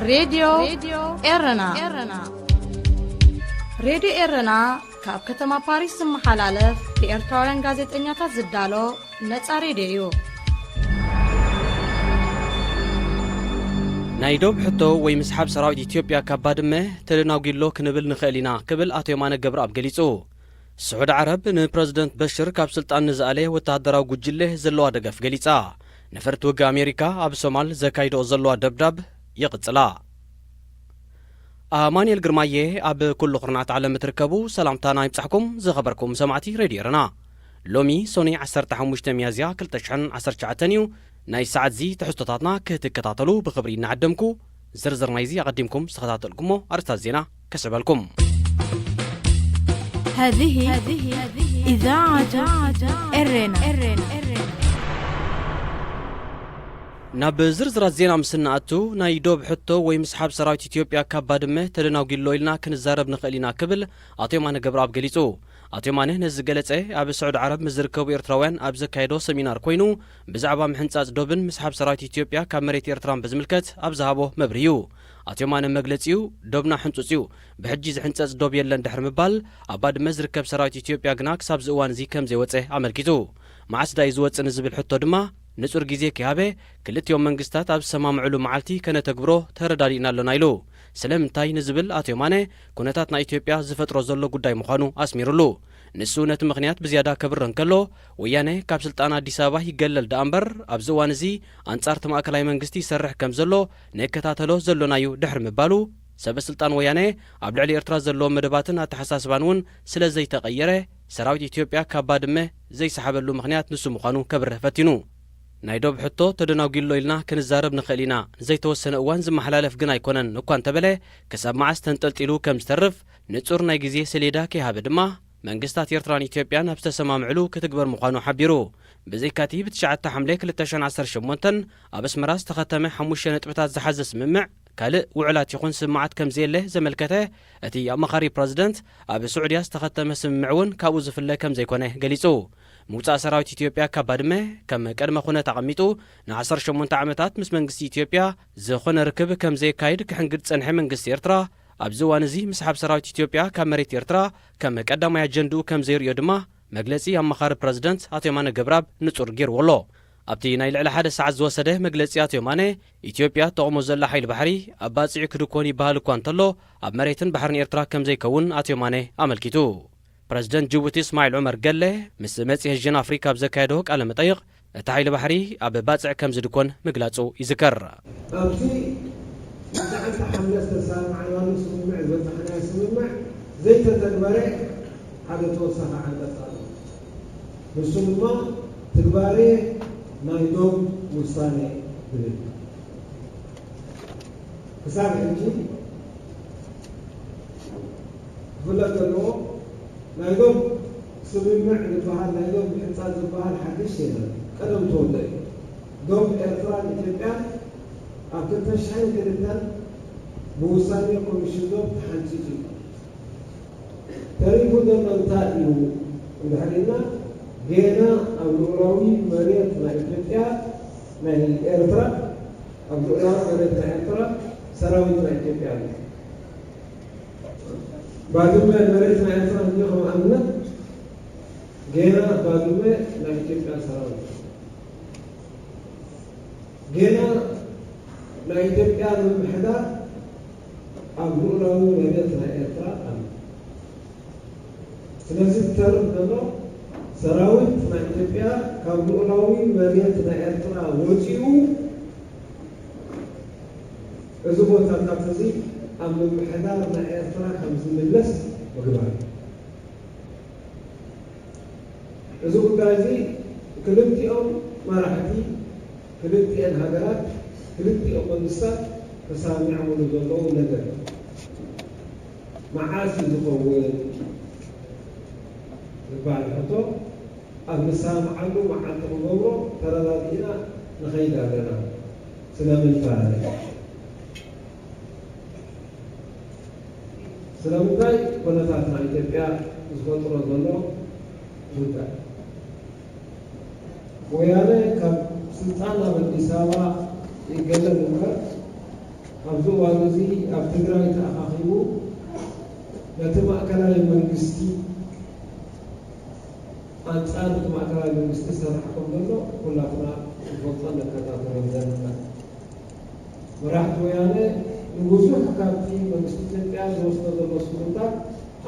ሬድዮ ኤረና። ሬድዮ ኤረና ካብ ከተማ ፓሪስ ዝመሓላለፍ ብኤርትራውያን ጋዜጠኛታት ዝዳሎ ነጻ ሬድዮ እዩ። ናይ ዶብ ሕቶ ወይ ምስሓብ ሰራዊት ኢትዮጵያ ካብ ባድመ ተደናጒሎ ክንብል ንኽእል ኢና ክብል ኣቶ የማነ ገብረኣብ ገሊጹ። ስዑዲ ዓረብ ንፕረዚደንት በሽር ካብ ስልጣን ንዝኣለ ወተሃደራዊ ጉጅለ ዘለዋ ደገፍ ገሊጻ። ነፈርቲ ውግእ ኣሜሪካ ኣብ ሶማል ዘካይድኦ ዘለዋ ደብዳብ ይቕጽላ። ኣማኑኤል ግርማየ ኣብ ኩሉ ኩርናዓት ዓለም እትርከቡ ሰላምታና ይብጻሕኩም ዝኸበርኩም ሰማዕቲ ሬድዮ ኤረና። ሎሚ ሶኒ ዓሰርተ ሓሙሽተ ሚያዝያ ክልተ ሽሕን ዓሰርተ ትሽዓተን እዩ። ናይ ሰዓት እዚ ትሕዝቶታትና ክትከታተሉ ብኽብሪ እናዓደምኩ ዝርዝር ናይዚ ኣቐዲምኩም ዝተኸታተልኩሞ ኣርእስታት ዜና ከስዕበልኩም። هذه إذاعة إرنا. ናብ ዝርዝራት ዜና ምስ እንኣቱ፣ ናይ ዶብ ሕቶ ወይ ምስሓብ ሰራዊት ኢትዮጵያ ካብ ባድመ ተደናጒሎ ኢልና ክንዛረብ ንኽእል ኢና ክብል ኣቶ የማነ ገብረኣብ ገሊጹ። ኣቶ የማነ ነዚ ዝገለጸ ኣብ ስዑዲ ዓረብ ምስ ዝርከቡ ኤርትራውያን ኣብ ዘካየዶ ሰሚናር ኮይኑ፣ ብዛዕባ ምሕንጻጽ ዶብን ምስሓብ ሰራዊት ኢትዮጵያ ካብ መሬት ኤርትራን ብዝምልከት ኣብ ዝሃቦ መብርሂ እዩ። ኣቶ የማነ መግለጺኡ፣ ዶብና ሕንጹጽ እዩ፣ ብሕጂ ዝሕንጸጽ ዶብ የለን ድሕሪ ምባል፣ ኣብ ባድመ ዝርከብ ሰራዊት ኢትዮጵያ ግና ክሳብ እዚ እዋን እዚ ከም ዘይወጸ ኣመልኪቱ። መዓስ ዳዩ ዝወጽእ ንዝብል ሕቶ ድማ፣ ንጹር ግዜ ከይሃበ፣ ክልቲኦም መንግስታት ኣብ ዝሰማምዕሉ መዓልቲ ከነተግብሮ ተረዳዲእና ኣሎና ኢሉ። ስለምንታይ ንዝብል ኣቶ የማነ፣ ኩነታት ናይ ኢትዮጵያ ዝፈጥሮ ዘሎ ጉዳይ ምዃኑ ኣስሚሩሉ። ንሱ ነቲ ምኽንያት ብዝያዳ ከብርህ እንከሎ፣ ወያነ ካብ ስልጣን ኣዲስ ኣበባ ይገለል ደኣ እምበር፣ ኣብዚ እዋን እዚ ኣንጻር እቲ ማእከላይ መንግስቲ ይሰርሕ ከም ዘሎ ንከታተሎ ዘሎና'ዩ ድሕሪ ምባሉ፣ ሰበ ስልጣን ወያነ ኣብ ልዕሊ ኤርትራ ዘለዎም መደባትን ኣተሓሳስባን እውን ስለ ዘይተቐየረ፣ ሰራዊት ኢትዮጵያ ካብ ባድመ ዘይሰሓበሉ ምኽንያት ንሱ ምዃኑ ከብርህ ፈቲኑ። ናይ ዶብ ሕቶ ተደናጒሎ ኢልና ክንዛረብ ንኽእል ኢና፣ ንዘይተወሰነ እዋን ዝመሓላለፍ ግን ኣይኮነን እኳ እንተበለ፣ ክሳብ መዓስ ተንጠልጢሉ ከም ዝተርፍ ንጹር ናይ ግዜ ሰሌዳ ከይሃበ ድማ፣ መንግስታት ኤርትራን ኢትዮጵያን ኣብ ዝተሰማምዕሉ ክትግበር ምዃኑ ሓቢሩ። ብዘይካ'ቲ ብትሽዓተ ሓምለ ክልተ ሽሕን ዓሰርተ ሸሞንተን ኣብ ኣስመራ ዝተኸተመ ሓሙሽተ ነጥብታት ዝሓዘ ስምምዕ፣ ካልእ ውዕላት ይኹን ስምምዓት ከም ዘየለ ዘመልከተ እቲ ኣማኻሪ ፕረዚደንት፣ ኣብ ስዑድያ ዝተኸተመ ስምምዕ እውን ካብኡ ዝፍለ ከም ዘይኮነ ገሊጹ። ምውጻእ ሰራዊት ኢትዮጵያ ካብ ባድመ ከም ቅድመ ኩነት ኣቐሚጡ፣ ን ዓሰርተ ሸሞንተ ዓመታት ምስ መንግስቲ ኢትዮጵያ ዝኾነ ርክብ ከም ዘየካይድ ክሕንግድ ዝጸንሐ መንግስቲ ኤርትራ፣ ኣብዚ እዋን እዚ ምስሓብ ሰራዊት ኢትዮጵያ ካብ መሬት ኤርትራ ከም ቀዳማይ ኣጀንድኡ ከም ዘይርእዮ ድማ መግለጺ ኣማኻሪ ፕረዚደንት ኣቶ የማነ ገብረኣብ ንጹር ገይርዎ ኣሎ። ኣብቲ ናይ ልዕሊ ሓደ ሰዓት ዝወሰደ መግለጺ ኣቶ የማነ፣ ኢትዮጵያ እትጠቕሞ ዘላ ሓይሊ ባሕሪ ኣብ ባጽዕ ክድኮን ይበሃል እኳ እንተሎ፣ ኣብ መሬትን ባሕርን ኤርትራ ከም ዘይከውን ኣቶ የማነ ኣመልኪቱ። ፕረዚደንት ጅቡቲ እስማዒል ዑመር ገለ ምስ መጽሔት ዜና ኣፍሪካ ኣብ ዘካየዶ ቃለ መጠይቕ፣ እቲ ሓይሊ ባሕሪ ኣብ ባጽዕ ከም ዝድኮን ምግላጹ ይዝከር። ኣብዚ ብዛዕባ ሓምለ ዝተሰማማዕናሉ ስምምዕ ዝበጻሕናዮ ስምምዕ ዘይተተግበረ ሓደ ተወሳኺ ዓንቀጽ ኣሎ። ንሱ ድማ ትግባሬ ናይ ዶብ ውሳኔ ዝብል። ክሳብ ሕጂ ክፍለጥ ዘለዎ፣ ናይ ዶብ ስምምዕ ዝበሃል፣ ናይ ዶብ ምሕንጻጽ ዝበሃል ሓድሽ የለን። ቀደም ተወልደ እዩ። ዶብ ኤርትራን ኢትዮጵያን ኣብ ክልተ ሽሕን ክልተን ብውሳኔ ኮሚሽን ዶብ ተሓንጺጹ እዩ። ተሪፉ ዘሎ እንታይ እዩ እንድሕር ኢልና፣ ጌና ኣብ ልኡላዊ መሬት ናይ ኢትዮጵያ፣ ናይ ኤርትራ፣ ኣብ ልኡላዊ መሬት ናይ ኤርትራ ሰራዊት ናይ ኢትዮጵያ ኣሎ። ባድመ መሬት ናይ ኤርትራ እንዲዮ ከም ኣብነት፣ ጌና ባድመ ናይ ኢትዮጵያ ሰራዊት። ጌና ናይ ኢትዮጵያ ምምሕዳር ኣብ ልኡላዊ መሬት ናይ ኤርትራ ኣሎ። ስለዚ ዝተርፍ ዘሎ፣ ሰራዊት ናይ ኢትዮጵያ ካብ ልኡላዊ መሬት ናይ ኤርትራ ወጺኡ፣ እዚ ቦታታት እዚ ኣብ ምምሕዳር ናይ ኤርትራ ከም ዝምለስ ምግባር። እዚ ጉዳይ እዚ ክልቲኦም መራሕቲ፣ ክልቲኤን ሃገራት፣ ክልቲኦም መንግስታት ተሳሚዖምሉ ዘለዉ ነገር እዩ። መዓስ እዩ ዝኸውን ዝበሃል ሕቶ፣ ኣብ ንሰማምዓሉ መዓልቲ ክንገብሮ ተረዳዲእና ንኸይድ ኣለና። ስለምንታይ? ስለምንታይ? ኩነታት ናይ ኢትዮጵያ ዝፈጥሮ ዘሎ ጉዳይ። ወያነ ካብ ስልጣን ኣብ ኣዲስ ኣበባ ይገለል እምበር፣ ኣብዚ እዋን እዚ ኣብ ትግራይ ተኣኻኺቡ ነቲ ማእከላይ መንግስቲ፣ ኣንጻር እቲ ማእከላይ መንግስቲ ዝሰርሕ ከም ዘሎ ኩላትና ንፈልጦን ንከታተሎን ዘለና። መራሕቲ ወያነ ንብዙሕ ካብቲ መንግስቲ ኢትዮጵያ ዝወስዶ ዘሎ ስጉምታት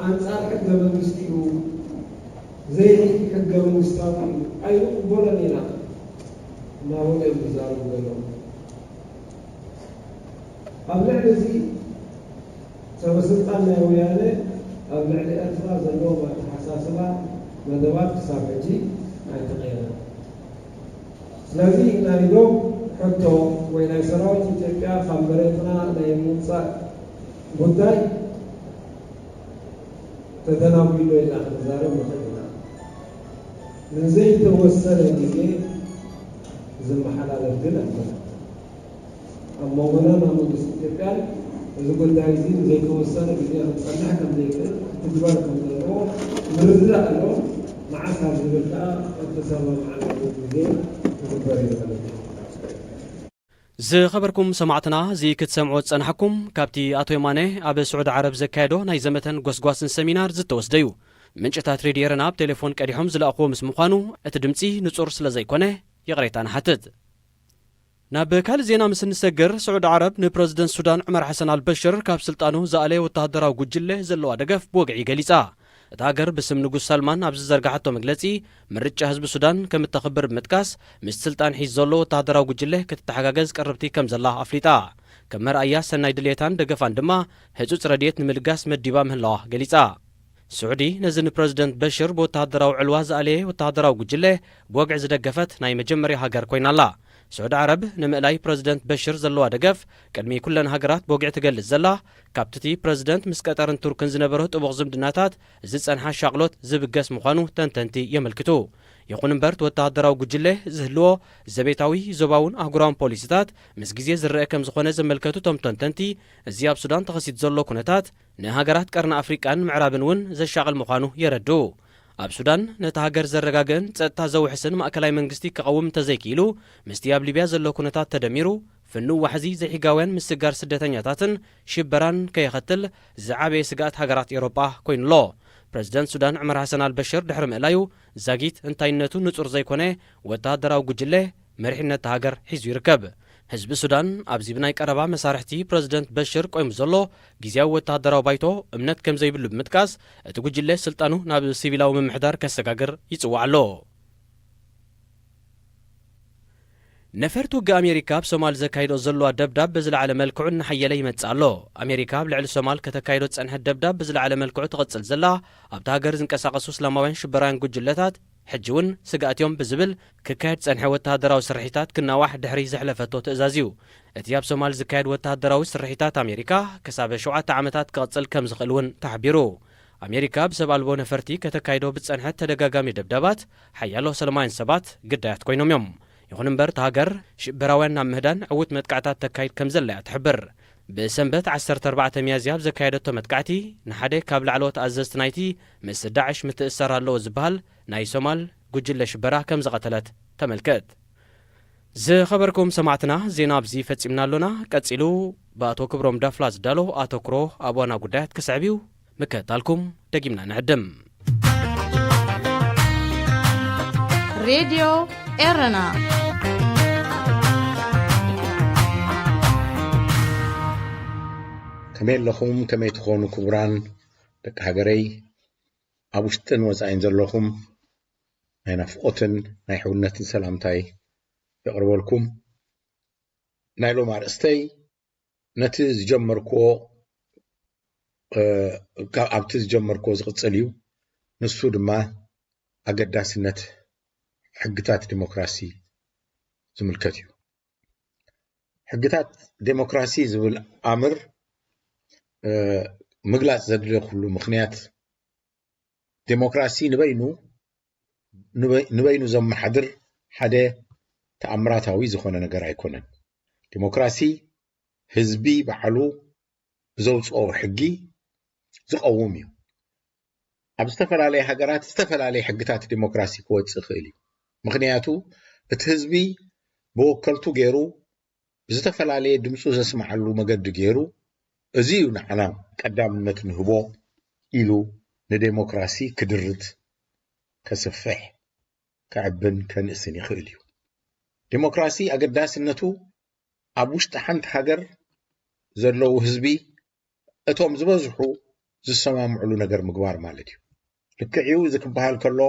ኣንጻር ሕገ መንግስቲ እዩ፣ ዘይሕገ መንግስታዊ እዩ፣ ኣይንቕበሎን ኢና እናበሉ እዮም ዝዛረቡ ዘለዉ። ኣብ ልዕሊ እዚ ሰበ ስልጣን ናይ ወያነ ኣብ ልዕሊ ኤርትራ ዘለዎም ኣተሓሳስባ መደባት ክሳብ ሕጂ ኣይተቐየረን። ስለዚ ናይ ዶብ ሕቶ ወይ ናይ ሰራዊት ኢትዮጵያ ካብ መሬትና ናይ ምውፃእ ጉዳይ ተተናጒሎ ኢልና ክንዛረብ ንኽእል ኢና። ንዘይተወሰነ ግዜ ዝመሓላለፍ ግን ኣይኮነን። ኣብ መንጎና ናብ መንግስቲ ኢትዮጵያን እዚ ጉዳይ እዚ ንዘይተወሰነ ግዜ ክፀንሕ ከም ዘይክእል ክትግበር ከም ዘለዎ ምርድዳእ ኣሎ። መዓስ ኣብ ዝብል ከዓ እተሰማምዓሉ ግዜ ክግበር እዩ ማለት እዩ። ዝኸበርኩም ሰማዕትና፣ እዚ ክትሰምዑ ዝጸናሕኩም ካብቲ ኣቶ የማነ ኣብ ስዑዲ ዓረብ ዘካየዶ ናይ ዘመተን ጎስጓስን ሰሚናር ዝተወስደ እዩ። ምንጭታት ሬድዮ ኤረና ኣብ ቴሌፎን ቀዲሖም ዝለኣኽዎ ምስ ምዃኑ፣ እቲ ድምጺ ንጹር ስለ ዘይኮነ ይቕሬታ ንሓትት። ናብ ካልእ ዜና ምስ እንሰግር፣ ስዑዲ ዓረብ ንፕረዚደንት ሱዳን ዑመር ሓሰን ኣልበሽር ካብ ስልጣኑ ዝኣለየ ወተሃደራዊ ጉጅለ ዘለዋ ደገፍ ብወግዒ ገሊጻ። እታ ሃገር ብስም ንጉስ ሳልማን ኣብ ዝዘርጋሓቶ መግለጺ፣ ምርጫ ህዝቢ ሱዳን ከም እተኽብር ብምጥቃስ፣ ምስቲ ስልጣን ሒዙ ዘሎ ወተሃደራዊ ጉጅለ ክትተሓጋገዝ ቅርብቲ ከም ዘላ ኣፍሊጣ። ከም መርኣያ ሰናይ ድልየታን ደገፋን ድማ፣ ህጹጽ ረድኤት ንምልጋስ መዲባ ምህላዋ ገሊጻ። ስዑዲ ነዚ ንፕረዚደንት በሽር ብወተሃደራዊ ዕልዋ ዝኣለየ ወተሃደራዊ ጉጅለ ብወግዒ ዝደገፈት ናይ መጀመርያ ሃገር ኮይና ኣላ። ስዑዲ ዓረብ ንምእላይ ፕረዚደንት በሽር ዘለዋ ደገፍ ቅድሚ ኩለን ሃገራት ብወግዒ ትገልጽ ዘላ፣ ካብቲ እቲ ፕረዚደንት ምስ ቀጠርን ቱርክን ዝነበሮ ጥቡቕ ዝምድናታት ዝጸንሓ ሻቕሎት ዝብገስ ምዃኑ ተንተንቲ የመልክቱ። ይኹን እምበር፣ እቲ ወተሃደራዊ ጉጅለ ዝህልዎ ዘቤታዊ፣ ዞባውን ኣህጉራውን ፖሊሲታት ምስ ግዜ ዝረአ ከም ዝኾነ ዘመልከቱ እቶም ተንተንቲ፣ እዚ ኣብ ሱዳን ተኸሲቱ ዘሎ ኩነታት ንሃገራት ቀርኒ ኣፍሪቃን ምዕራብን እውን ዘሻቕል ምዃኑ የረድኡ። ኣብ ሱዳን ነታ ሃገር ዘረጋግእን ጸጥታ ዘውሕስን ማእከላይ መንግስቲ ክቐውም እንተዘይክኢሉ፣ ምስቲ ኣብ ሊብያ ዘሎ ኩነታት ተደሚሩ፣ ፍኑው ዋሕዚ ዘይሕጋውያን ምስግጋር ስደተኛታትን ሽበራን ከየኸትል ዝዓበየ ስግኣት ሃገራት ኤውሮጳ ኮይኑ ኣሎ። ፕረዚደንት ሱዳን ዑመር ሓሰን ኣልበሽር ድሕሪ ምእላዩ፣ ዛጊት እንታይነቱ ንጹር ዘይኮነ ወተሃደራዊ ጉጅለ መሪሕነት እታ ሃገር ሒዙ ይርከብ። ህዝቢ ሱዳን ኣብዚ ብናይ ቀረባ መሳርሕቲ ፕረዚደንት በሽር ቆይሙ ዘሎ ግዝያዊ ወተሃደራዊ ባይቶ እምነት ከም ዘይብሉ ብምጥቃስ፣ እቲ ጉጅለ ስልጣኑ ናብ ሲቪላዊ ምምሕዳር ከሰጋግር ይጽዋዕ ኣሎ። ነፈርቲ ውግእ ኣሜሪካ ኣብ ሶማል ዘካይዶ ዘለዋ ደብዳብ ብዝለዓለ መልክዑ እናሓየለ ይመጽእ ኣሎ። ኣሜሪካ ኣብ ልዕሊ ሶማል ከተካይዶ ዝጸንሐት ደብዳብ ብዝለዓለ መልክዑ ትቕጽል ዘላ፣ ኣብታ ሃገር ዝንቀሳቐሱ እስላማውያን ሽበራውያን ጉጅለታት ሕጂ እውን ስግኣት እዮም ብዝብል ክካየድ ዝጸንሐ ወተሃደራዊ ስርሒታት ክናዋሕ ድሕሪ ዘሕለፈቶ ትእዛዝ እዩ። እቲ ኣብ ሶማል ዝካየድ ወተሃደራዊ ስርሒታት ኣሜሪካ ክሳብ ሸውዓተ ዓመታት ክቕጽል ከም ዝኽእል እውን ተሓቢሩ። ኣሜሪካ ብሰብ ኣልቦ ነፈርቲ ከተካይዶ ብዝጸንሐት ተደጋጋሚ ደብዳባት ሓያሎ ሰላማውያን ሰባት ግዳያት ኮይኖም እዮም። ይኹን እምበር፣ እታ ሃገር ሽበራውያን ናብ ምህዳን ዕዉት መጥቃዕታት ተካይድ ከም ዘላ እያ ትሕብር። ብሰንበት ዓሰርተ ኣርባዕተ ሚያዝያ ኣብ ዘካየደቶ መጥቃዕቲ፣ ንሓደ ካብ ላዕለዎት ኣዘዝቲ ናይቲ ምስ ዳዕሽ ምትእስሳር ኣለዎ ዝበሃል ናይ ሶማል ጉጅለ ሽበራ ከም ዝቐተለት ተመልክት። ዝኸበርኩም ሰማዕትና፣ ዜና ኣብዚ ፈጺምና ኣሎና። ቀጺሉ ብኣቶ ክብሮም ዳፍላ ዝዳሎ ኣተኩሮ ኣብ ዋና ጉዳያት ክስዕብ እዩ። ምክትታልኩም ደጊምና ንዕድም። ሬድዮ ኤረና። ከመይ ኣለኹም? ከመይ ትኾኑ ክቡራን ደቂ ሃገረይ? ኣብ ውሽጥን ወጻኢን ዘለኹም ናይ ናፍቖትን ናይ ሕውነትን ሰላምታይ የቕርበልኩም። ናይ ሎም ኣርእስተይ ነቲ ዝጀመርክዎ፣ እ፣ ካ-፣ ኣብቲ ዝጀመርክዎ ዝቕጽል እዩ። ንሱ ድማ ኣገዳስነት ሕግታት ዲሞክራሲ ዝምልከት እዩ። ሕግታት ዴሞክራሲ ዝብል ኣምር፣ እ፣ ምግላጽ ዘድልዮ ኩሉ ምኽንያት፣ ዴሞክራሲ ንበይኑ፣ ንበይ-፣ ንበይኑ ዘመሓድር ሓደ ተኣምራታዊ ዝኾነ ነገር ኣይኮነን። ዴሞክራሲ ህዝቢ ባዕሉ ብዘውጽኦ ሕጊ ዝቐውም እዩ። ኣብ ዝተፈላለየ ሃገራት ዝተፈላለየ ሕግታት ዴሞክራሲ ክወጽእ ይኽእል እዩ። ምኽንያቱ እቲ ህዝቢ ብወከልቱ ገይሩ ብዝተፈላለየ ድምፁ ዘስምዓሉ መገዲ ገይሩ፣ እዚ እዩ ንዓና ቀዳምነት ንህቦ ኢሉ ንዴሞክራሲ ክድርት፣ ከስፍሕ፣ ከዕብን ከንእስን ይኽእል እዩ። ዴሞክራሲ ኣገዳስነቱ ኣብ ውሽጢ ሓንቲ ሃገር ዘለዉ ህዝቢ እቶም ዝበዝሑ ዝሰማምዕሉ ነገር ምግባር ማለት እዩ። ልክዕ እዩ፣ እዚ ክበሃል ከሎ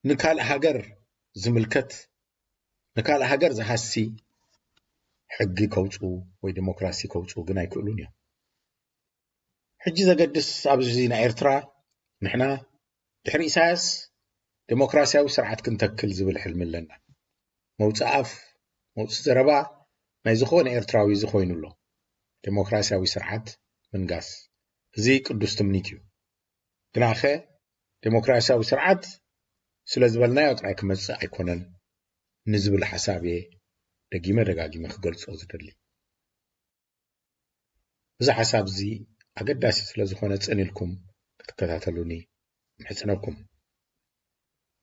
ንካልእ ሃገር ዝምልከት፣ ንካልእ ሃገር ዝሃሲ ሕጊ ከውፅኡ ወይ ዴሞክራሲ ከውፅኡ ግን ኣይክእሉን እዮም። ሕጂ ዘገድስ ኣብዚ ናይ ኤርትራ፣ ንሕና ድሕሪ ኢሳያስ ዴሞክራሲያዊ ስርዓት ክንተክል ዝብል ሕልሚ ኣለና። መውፅእ ኣፍ፣ መውፅእ ዘረባ ናይ ዝኾነ ኤርትራዊ እዚ ኮይኑ ኣሎ። ዴሞክራሲያዊ ስርዓት ምንጋስ፣ እዚ ቅዱስ ትምኒት እዩ። ግናኸ ዴሞክራሲያዊ ስርዓት ስለ ዝበልናዮ ጥራይ ክመፅእ ኣይኮነን ንዝብል ሓሳብ እየ ደጊመ ደጋጊመ ክገልፆ ዝደሊ። እዚ ሓሳብ እዚ ኣገዳሲ ስለ ዝኾነ ጽን ኢልኩም ክትከታተሉኒ ምሕጽነኩም።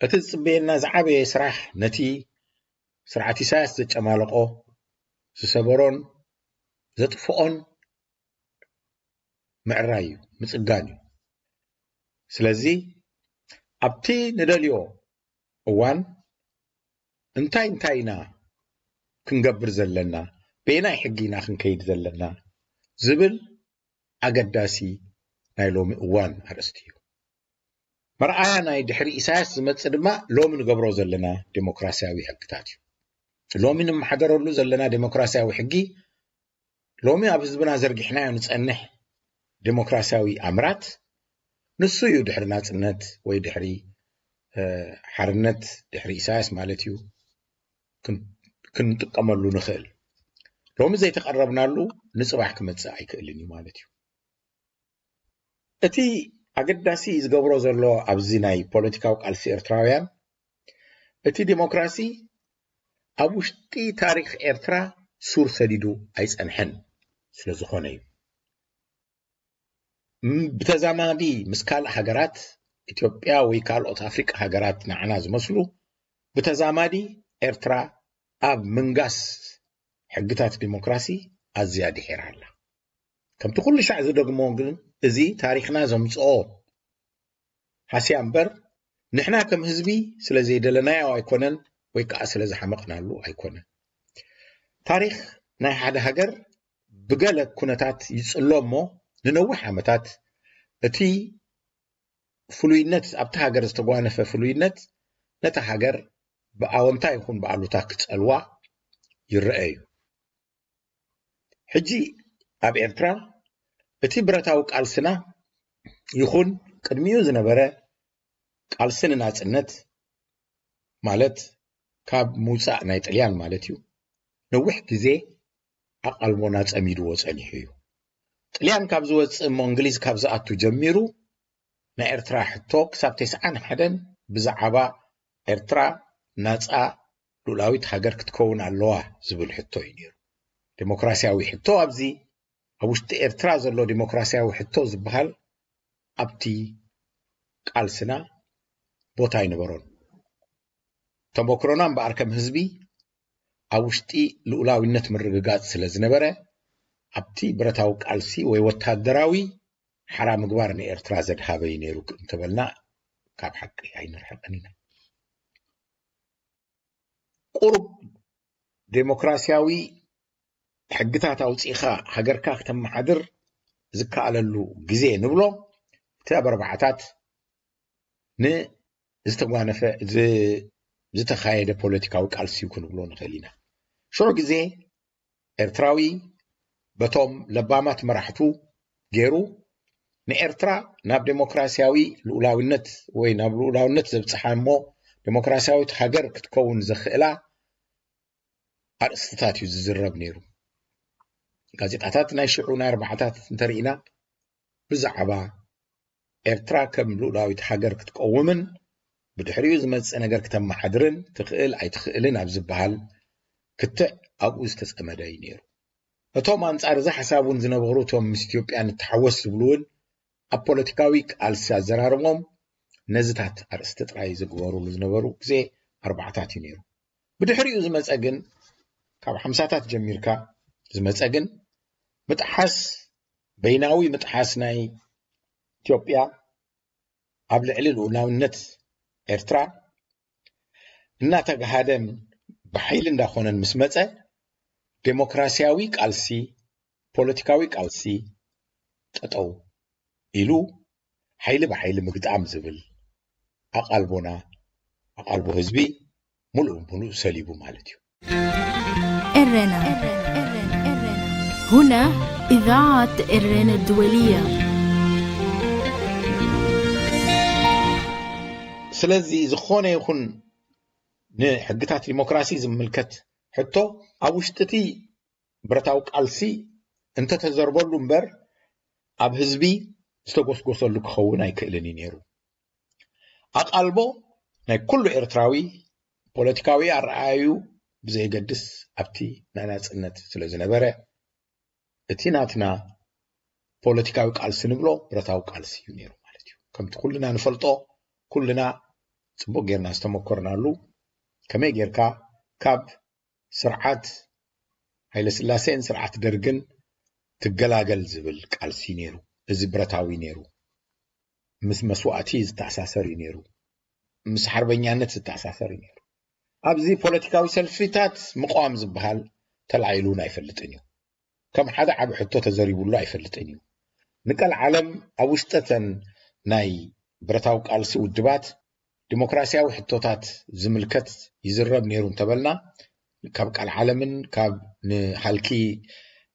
እቲ ዝጽበየና ዝዓበየ ስራሕ ነቲ ስርዓት ኢሳያስ ዘጨማለቖ፣ ዝሰበሮን ዘጥፍኦን ምዕራይ እዩ፣ ምጽጋን እዩ። ስለዚ ኣብቲ ንደልዮ እዋን እንታይ እንታይ ኢና ክንገብር ዘለና፣ በየናይ ሕጊ ኢና ክንከይድ ዘለና ዝብል ኣገዳሲ ናይ ሎሚ እዋን ኣርእስቲ እዩ። መርኣያ ናይ ድሕሪ ኢሳያስ ዝመጽእ ድማ ሎሚ ንገብሮ ዘለና ዴሞክራሲያዊ ሕግታት እዩ። ሎሚ ንመሓደረሉ ዘለና ዴሞክራሲያዊ ሕጊ ሎሚ ኣብ ህዝብና ዘርጊሕናዮ ንጸንሕ ዴሞክራሲያዊ ኣምራት ንሱ እዩ ድሕሪ ናጽነት ወይ ድሕሪ ሓርነት ድሕሪ ኢሳያስ ማለት እዩ ክንጥቀመሉ ንኽእል። ሎሚ ዘይተቐረብናሉ ንጽባሕ ክመጽእ ኣይክእልን እዩ ማለት እዩ። እቲ ኣገዳሲ ዝገብሮ ዘሎ ኣብዚ ናይ ፖለቲካዊ ቃልሲ ኤርትራውያን እቲ ዴሞክራሲ ኣብ ውሽጢ ታሪኽ ኤርትራ ሱር ሰዲዱ ኣይጸንሐን ስለ ዝኾነ እዩ። ብተዛማዲ ምስ ካልእ ሃገራት ኢትዮጵያ ወይ ካልኦት ኣፍሪቃ ሃገራት ንዓና ዝመስሉ ብተዛማዲ ኤርትራ ኣብ ምንጋስ ሕግታት ዲሞክራሲ ኣዝያ ድሒራ ኣላ። ከምቲ ኩሉ ሻዕ ዝደግሞ ግን እዚ ታሪኽና ዘምጽኦ ሃስያ እምበር ንሕና ከም ህዝቢ ስለ ዘይደለናዮ ኣይኮነን ወይ ከዓ ስለ ዝሓመቕናሉ ኣይኮነን። ታሪኽ ናይ ሓደ ሃገር ብገለ ኩነታት ይጽሎ እሞ ንነዊሕ ዓመታት እቲ ፍሉይነት ኣብቲ ሃገር ዝተጓነፈ ፍሉይነት ነታ ሃገር ብኣወንታ ይኹን ብኣሉታ ክጸልዋ ይረአ እዩ። ሕጂ ኣብ ኤርትራ እቲ ብረታዊ ቃልስና ይኹን ቅድሚኡ ዝነበረ ቃልሲ ንናጽነት ማለት ካብ ምውጻእ ናይ ጥልያን ማለት እዩ ነዊሕ ግዜ ኣቓልቦና ጸሚድዎ ጸኒሑ እዩ። ጥልያን ካብ ዝወጽእ እሞ እንግሊዝ ካብ ዝኣቱ ጀሚሩ ናይ ኤርትራ ሕቶ ክሳብ ተስዓን ሓደን ብዛዕባ ኤርትራ ናጻ ሉእላዊት ሃገር ክትከውን ኣለዋ ዝብል ሕቶ እዩ ነይሩ። ዴሞክራሲያዊ ሕቶ ኣብዚ ኣብ ውሽጢ ኤርትራ ዘሎ ዴሞክራሲያዊ ሕቶ ዝበሃል ኣብቲ ቃልስና ቦታ ኣይነበሮን። ተሞክሮና እምበኣር ከም ህዝቢ ኣብ ውሽጢ ልኡላዊነት ምርግጋጽ ስለ ዝነበረ ኣብቲ ብረታዊ ቃልሲ ወይ ወታደራዊ ሓራ ምግባር ንኤርትራ ዘድሃበ እዩ ነይሩ እንተበልና ካብ ሓቂ ኣይንርሕቅን ኢና። ቁሩብ ዴሞክራሲያዊ ሕግታት ኣውፂእኻ ሃገርካ ክተመሓድር ዝከኣለሉ ግዜ ንብሎ እቲ ኣብ ኣርባዓታት ንዝተጓነፈ ዝተኻየደ ፖለቲካዊ ቃልሲ እዩ ክንብሎ ንኽእል ኢና። ሽዑ ግዜ ኤርትራዊ በቶም ለባማት መራሕቱ ገይሩ ንኤርትራ ናብ ዴሞክራሲያዊ ልኡላዊነት ወይ ናብ ልኡላውነት ዘብጽሓ እሞ ዴሞክራሲያዊት ሃገር ክትከውን ዘኽእላ ኣርእስትታት እዩ ዝዝረብ ነይሩ። ጋዜጣታት ናይ ሽዑ ናይ ኣርባዓታት እንተርኢና ብዛዕባ ኤርትራ ከም ልኡላዊት ሃገር ክትቀውምን ብድሕሪኡ ዝመጽእ ነገር ክተመሓድርን ትኽእል ኣይትኽእልን ኣብ ዝበሃል ክትዕ ኣብኡ ዝተጸመደ እዩ ነይሩ። እቶም ኣንጻር እዚ ሓሳብ እውን ዝነበሩ እቶም ምስ ኢትዮጵያ ንተሓወስ ዝብሉ እውን ኣብ ፖለቲካዊ ቃልሲ ኣዘራርቦም ነዚታት ኣርእስቲ ጥራይ ዝግበሩሉ ዝነበሩ ግዜ ኣርባዕታት እዩ ነይሩ። ብድሕሪኡ ዝመጸ ግን ካብ ሓምሳታት ጀሚርካ ዝመጸ ግን ምጥሓስ፣ በይናዊ ምጥሓስ ናይ ኢትዮጵያ ኣብ ልዕሊ ልኡላውነት ኤርትራ እናተጋሃደን ብሓይሊ እንዳኾነን ምስ መጸ፣ ዴሞክራሲያዊ ቃልሲ፣ ፖለቲካዊ ቃልሲ ጠጠው ኢሉ ሓይሊ ብሓይሊ ምግጣም ዝብል ኣቓልቦና፣ ኣቓልቦ ህዝቢ ሙሉእ ብሙሉእ ሰሊቡ ማለት እዩ። ኤረና። هنا إذاعة إرنا الدولية. ስለዚ ዝኾነ ይኹን ንሕግታት ዲሞክራሲ ዝምልከት ሕቶ ኣብ ውሽጢ እቲ ብረታዊ ቃልሲ እንተተዘርበሉ እምበር ኣብ ህዝቢ ዝተጎስጎሰሉ ክኸውን ኣይክእልን እዩ ነይሩ። ኣቓልቦ ናይ ኩሉ ኤርትራዊ ፖለቲካዊ ኣረኣእዩ ብዘየገድስ ኣብቲ ናይ ናጽነት ስለ ዝነበረ እቲ ናትና ፖለቲካዊ ቃልሲ ንብሎ ብረታዊ ቃልሲ እዩ ነይሩ ማለት እዩ። ከምቲ ኩልና ንፈልጦ ኩልና ጽቡቕ ጌርና ዝተመኮርናሉ ከመይ ጌርካ ካብ ስርዓት ሃይለስላሴን ስርዓት ደርግን ትገላገል ዝብል ቃልሲ ነይሩ። እዚ ብረታዊ ነይሩ። ምስ መስዋእቲ ዝተኣሳሰር እዩ ነይሩ። ምስ ሓርበኛነት ዝተኣሳሰር እዩ ነይሩ። ኣብዚ ፖለቲካዊ ሰልፊታት ምቋም ዝበሃል ተላዒሉ እውን ኣይፈልጥን እዩ። ከም ሓደ ዓቢ ሕቶ ተዘሪቡሉ ኣይፈልጥን እዩ። ንቀል ዓለም ኣብ ውሽጠተን ናይ ብረታዊ ቃልሲ ውድባት ዲሞክራሲያዊ ሕቶታት ዝምልከት ይዝረብ ነይሩ እንተበልና ካብ ቃል ዓለምን ካብ ንሃልኪ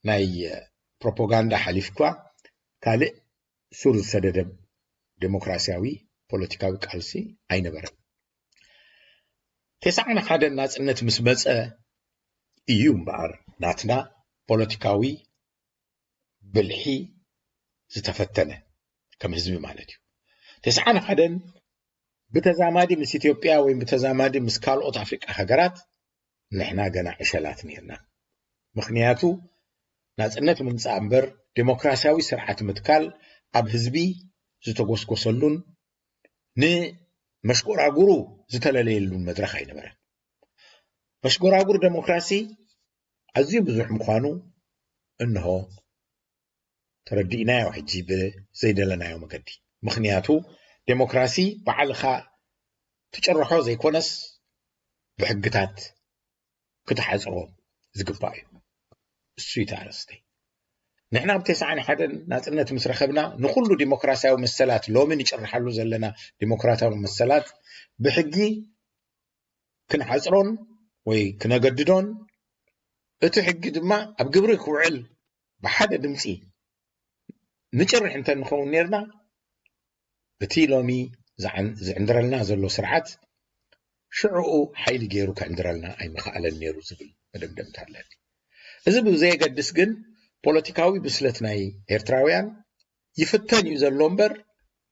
ናይ ፕሮፓጋንዳ ሓሊፍኳ ካልእ ሱር ዝሰደደ ዴሞክራሲያዊ ፖለቲካዊ ቃልሲ ኣይነበረን። ተስዓን ሓደን ናጽነት ምስ መጸ እዩ እምበኣር ናትና ፖለቲካዊ ብልሒ ዝተፈተነ ከም ህዝቢ ማለት እዩ። ተስዓን ሓደን ብተዛማዲ ምስ ኢትዮጵያ ወይ ብተዛማዲ ምስ ካልኦት ኣፍሪቃ ሃገራት ንሕና ገና ዕሸላት ነርና። ምኽንያቱ ናጽነት ምምጻእ እምበር ዴሞክራሲያዊ ስርዓት ምትካል ኣብ ህዝቢ ዝተጎስጎሰሉን ንመሽጎራጉሩ ዝተለለየሉን መድረኽ ኣይነበረን። መሽጎራጉር ዴሞክራሲ ኣዝዩ ብዙሕ ምዃኑ እንሆ ተረዲእናዮ ሕጂ ብዘይደለናዮ መገዲ። ምኽንያቱ ዴሞክራሲ ባዕልኻ ትጭርሖ ዘይኮነስ ብሕግታት ክትሓፅሮ ዝግባእ እዩ። እሱ እዩ እቲ ኣርእስተይ። ንሕና ብ ተስዓን ሓደን ናፅነት ምስ ረኸብና ንኹሉ ዲሞክራሲያዊ መሰላት ሎሚ ንጭርሓሉ ዘለና ዲሞክራሲያዊ መሰላት ብሕጊ ክንሓፅሮን ወይ ክነገድዶን እቲ ሕጊ ድማ ኣብ ግብሪ ክውዕል ብሓደ ድምፂ ንጭርሕ እንተንኸውን ነርና እቲ ሎሚ ዝዕንድረልና ዘሎ ስርዓት ሽዕኡ ሓይሊ ገይሩ ክዕንድረልና ኣይምኸኣለን ነይሩ ዝብል መደምደምታ ኣለኒ። እዚ ብዘየገድስ ግን ፖለቲካዊ ብስለት ናይ ኤርትራውያን ይፍተን እዩ ዘሎ እምበር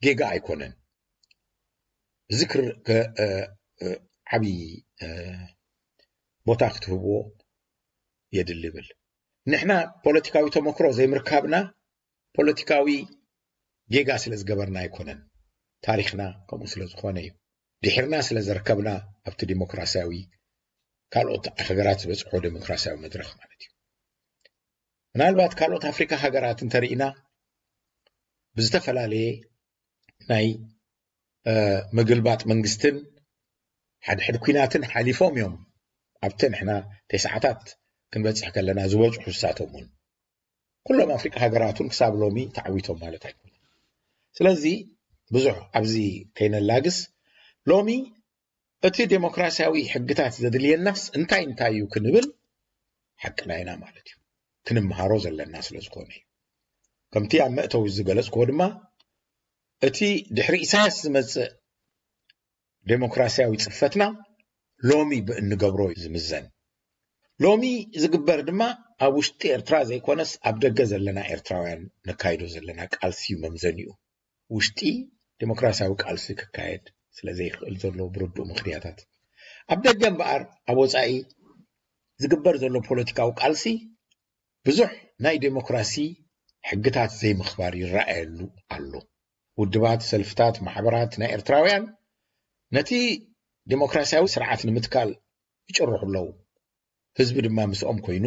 ጌጋ ኣይኮነን። እዚ ዓብዪ ቦታ ክትህብዎ የድሊ ይብል። ንሕና ፖለቲካዊ ተመክሮ ዘይምርካብና ፖለቲካዊ ጌጋ ስለ ዝገበርና ኣይኮነን። ታሪኽና ከምኡ ስለ ዝኾነ እዩ። ድሒርና ስለ ዘርከብና ኣብቲ ዲሞክራሲያዊ ካልኦት ሃገራት ዝበፅሖ ዲሞክራሲያዊ መድረኽ ማለት እዩ። ምናልባት ካልኦት ኣፍሪካ ሃገራት እንተርኢና ብዝተፈላለየ ናይ ምግልባጥ መንግስትን ሓድሕድ ኲናትን ሓሊፎም እዮም ኣብቲ ንሕና ተስዓታት ክንበፅሕ ከለና ዝበፅሑ ንሳቶም እውን። ኩሎም ኣፍሪቃ ሃገራት እውን ክሳብ ሎሚ ተዓዊቶም ማለት ኣይኮነን። ስለዚ ብዙሕ ኣብዚ ከይነላግስ ሎሚ እቲ ዴሞክራሲያዊ ሕግታት ዘድልየናስ እንታይ እንታይ እዩ ክንብል ሓቅና ኢና ማለት እዩ። ክንምሃሮ ዘለና ስለ ዝኾነ እዩ። ከምቲ ኣብ መእተዊ ዝገለጽክዎ ድማ እቲ ድሕሪ ኢሳያስ ዝመጽእ ዴሞክራሲያዊ ጽፈትና ሎሚ ብእንገብሮ እዩ ዝምዘን። ሎሚ ዝግበር ድማ ኣብ ውሽጢ ኤርትራ ዘይኮነስ ኣብ ደገ ዘለና ኤርትራውያን ነካይዶ ዘለና ቃልሲ እዩ መምዘኒኡ። ውሽጢ ዴሞክራሲያዊ ቃልሲ ክካየድ ስለ ዘይኽእል ዘሎ ብርዱእ ምኽንያታት። ኣብ ደገ እምበኣር ኣብ ወጻኢ ዝግበር ዘሎ ፖለቲካዊ ቃልሲ ብዙሕ ናይ ዴሞክራሲ ሕግታት ዘይምኽባር ይረኣየሉ ኣሎ። ውድባት፣ ሰልፍታት፣ ማሕበራት ናይ ኤርትራውያን ነቲ ዴሞክራሲያዊ ስርዓት ንምትካል ይጭርሑ ኣለዉ። ህዝቢ ድማ ምስኦም ኮይኑ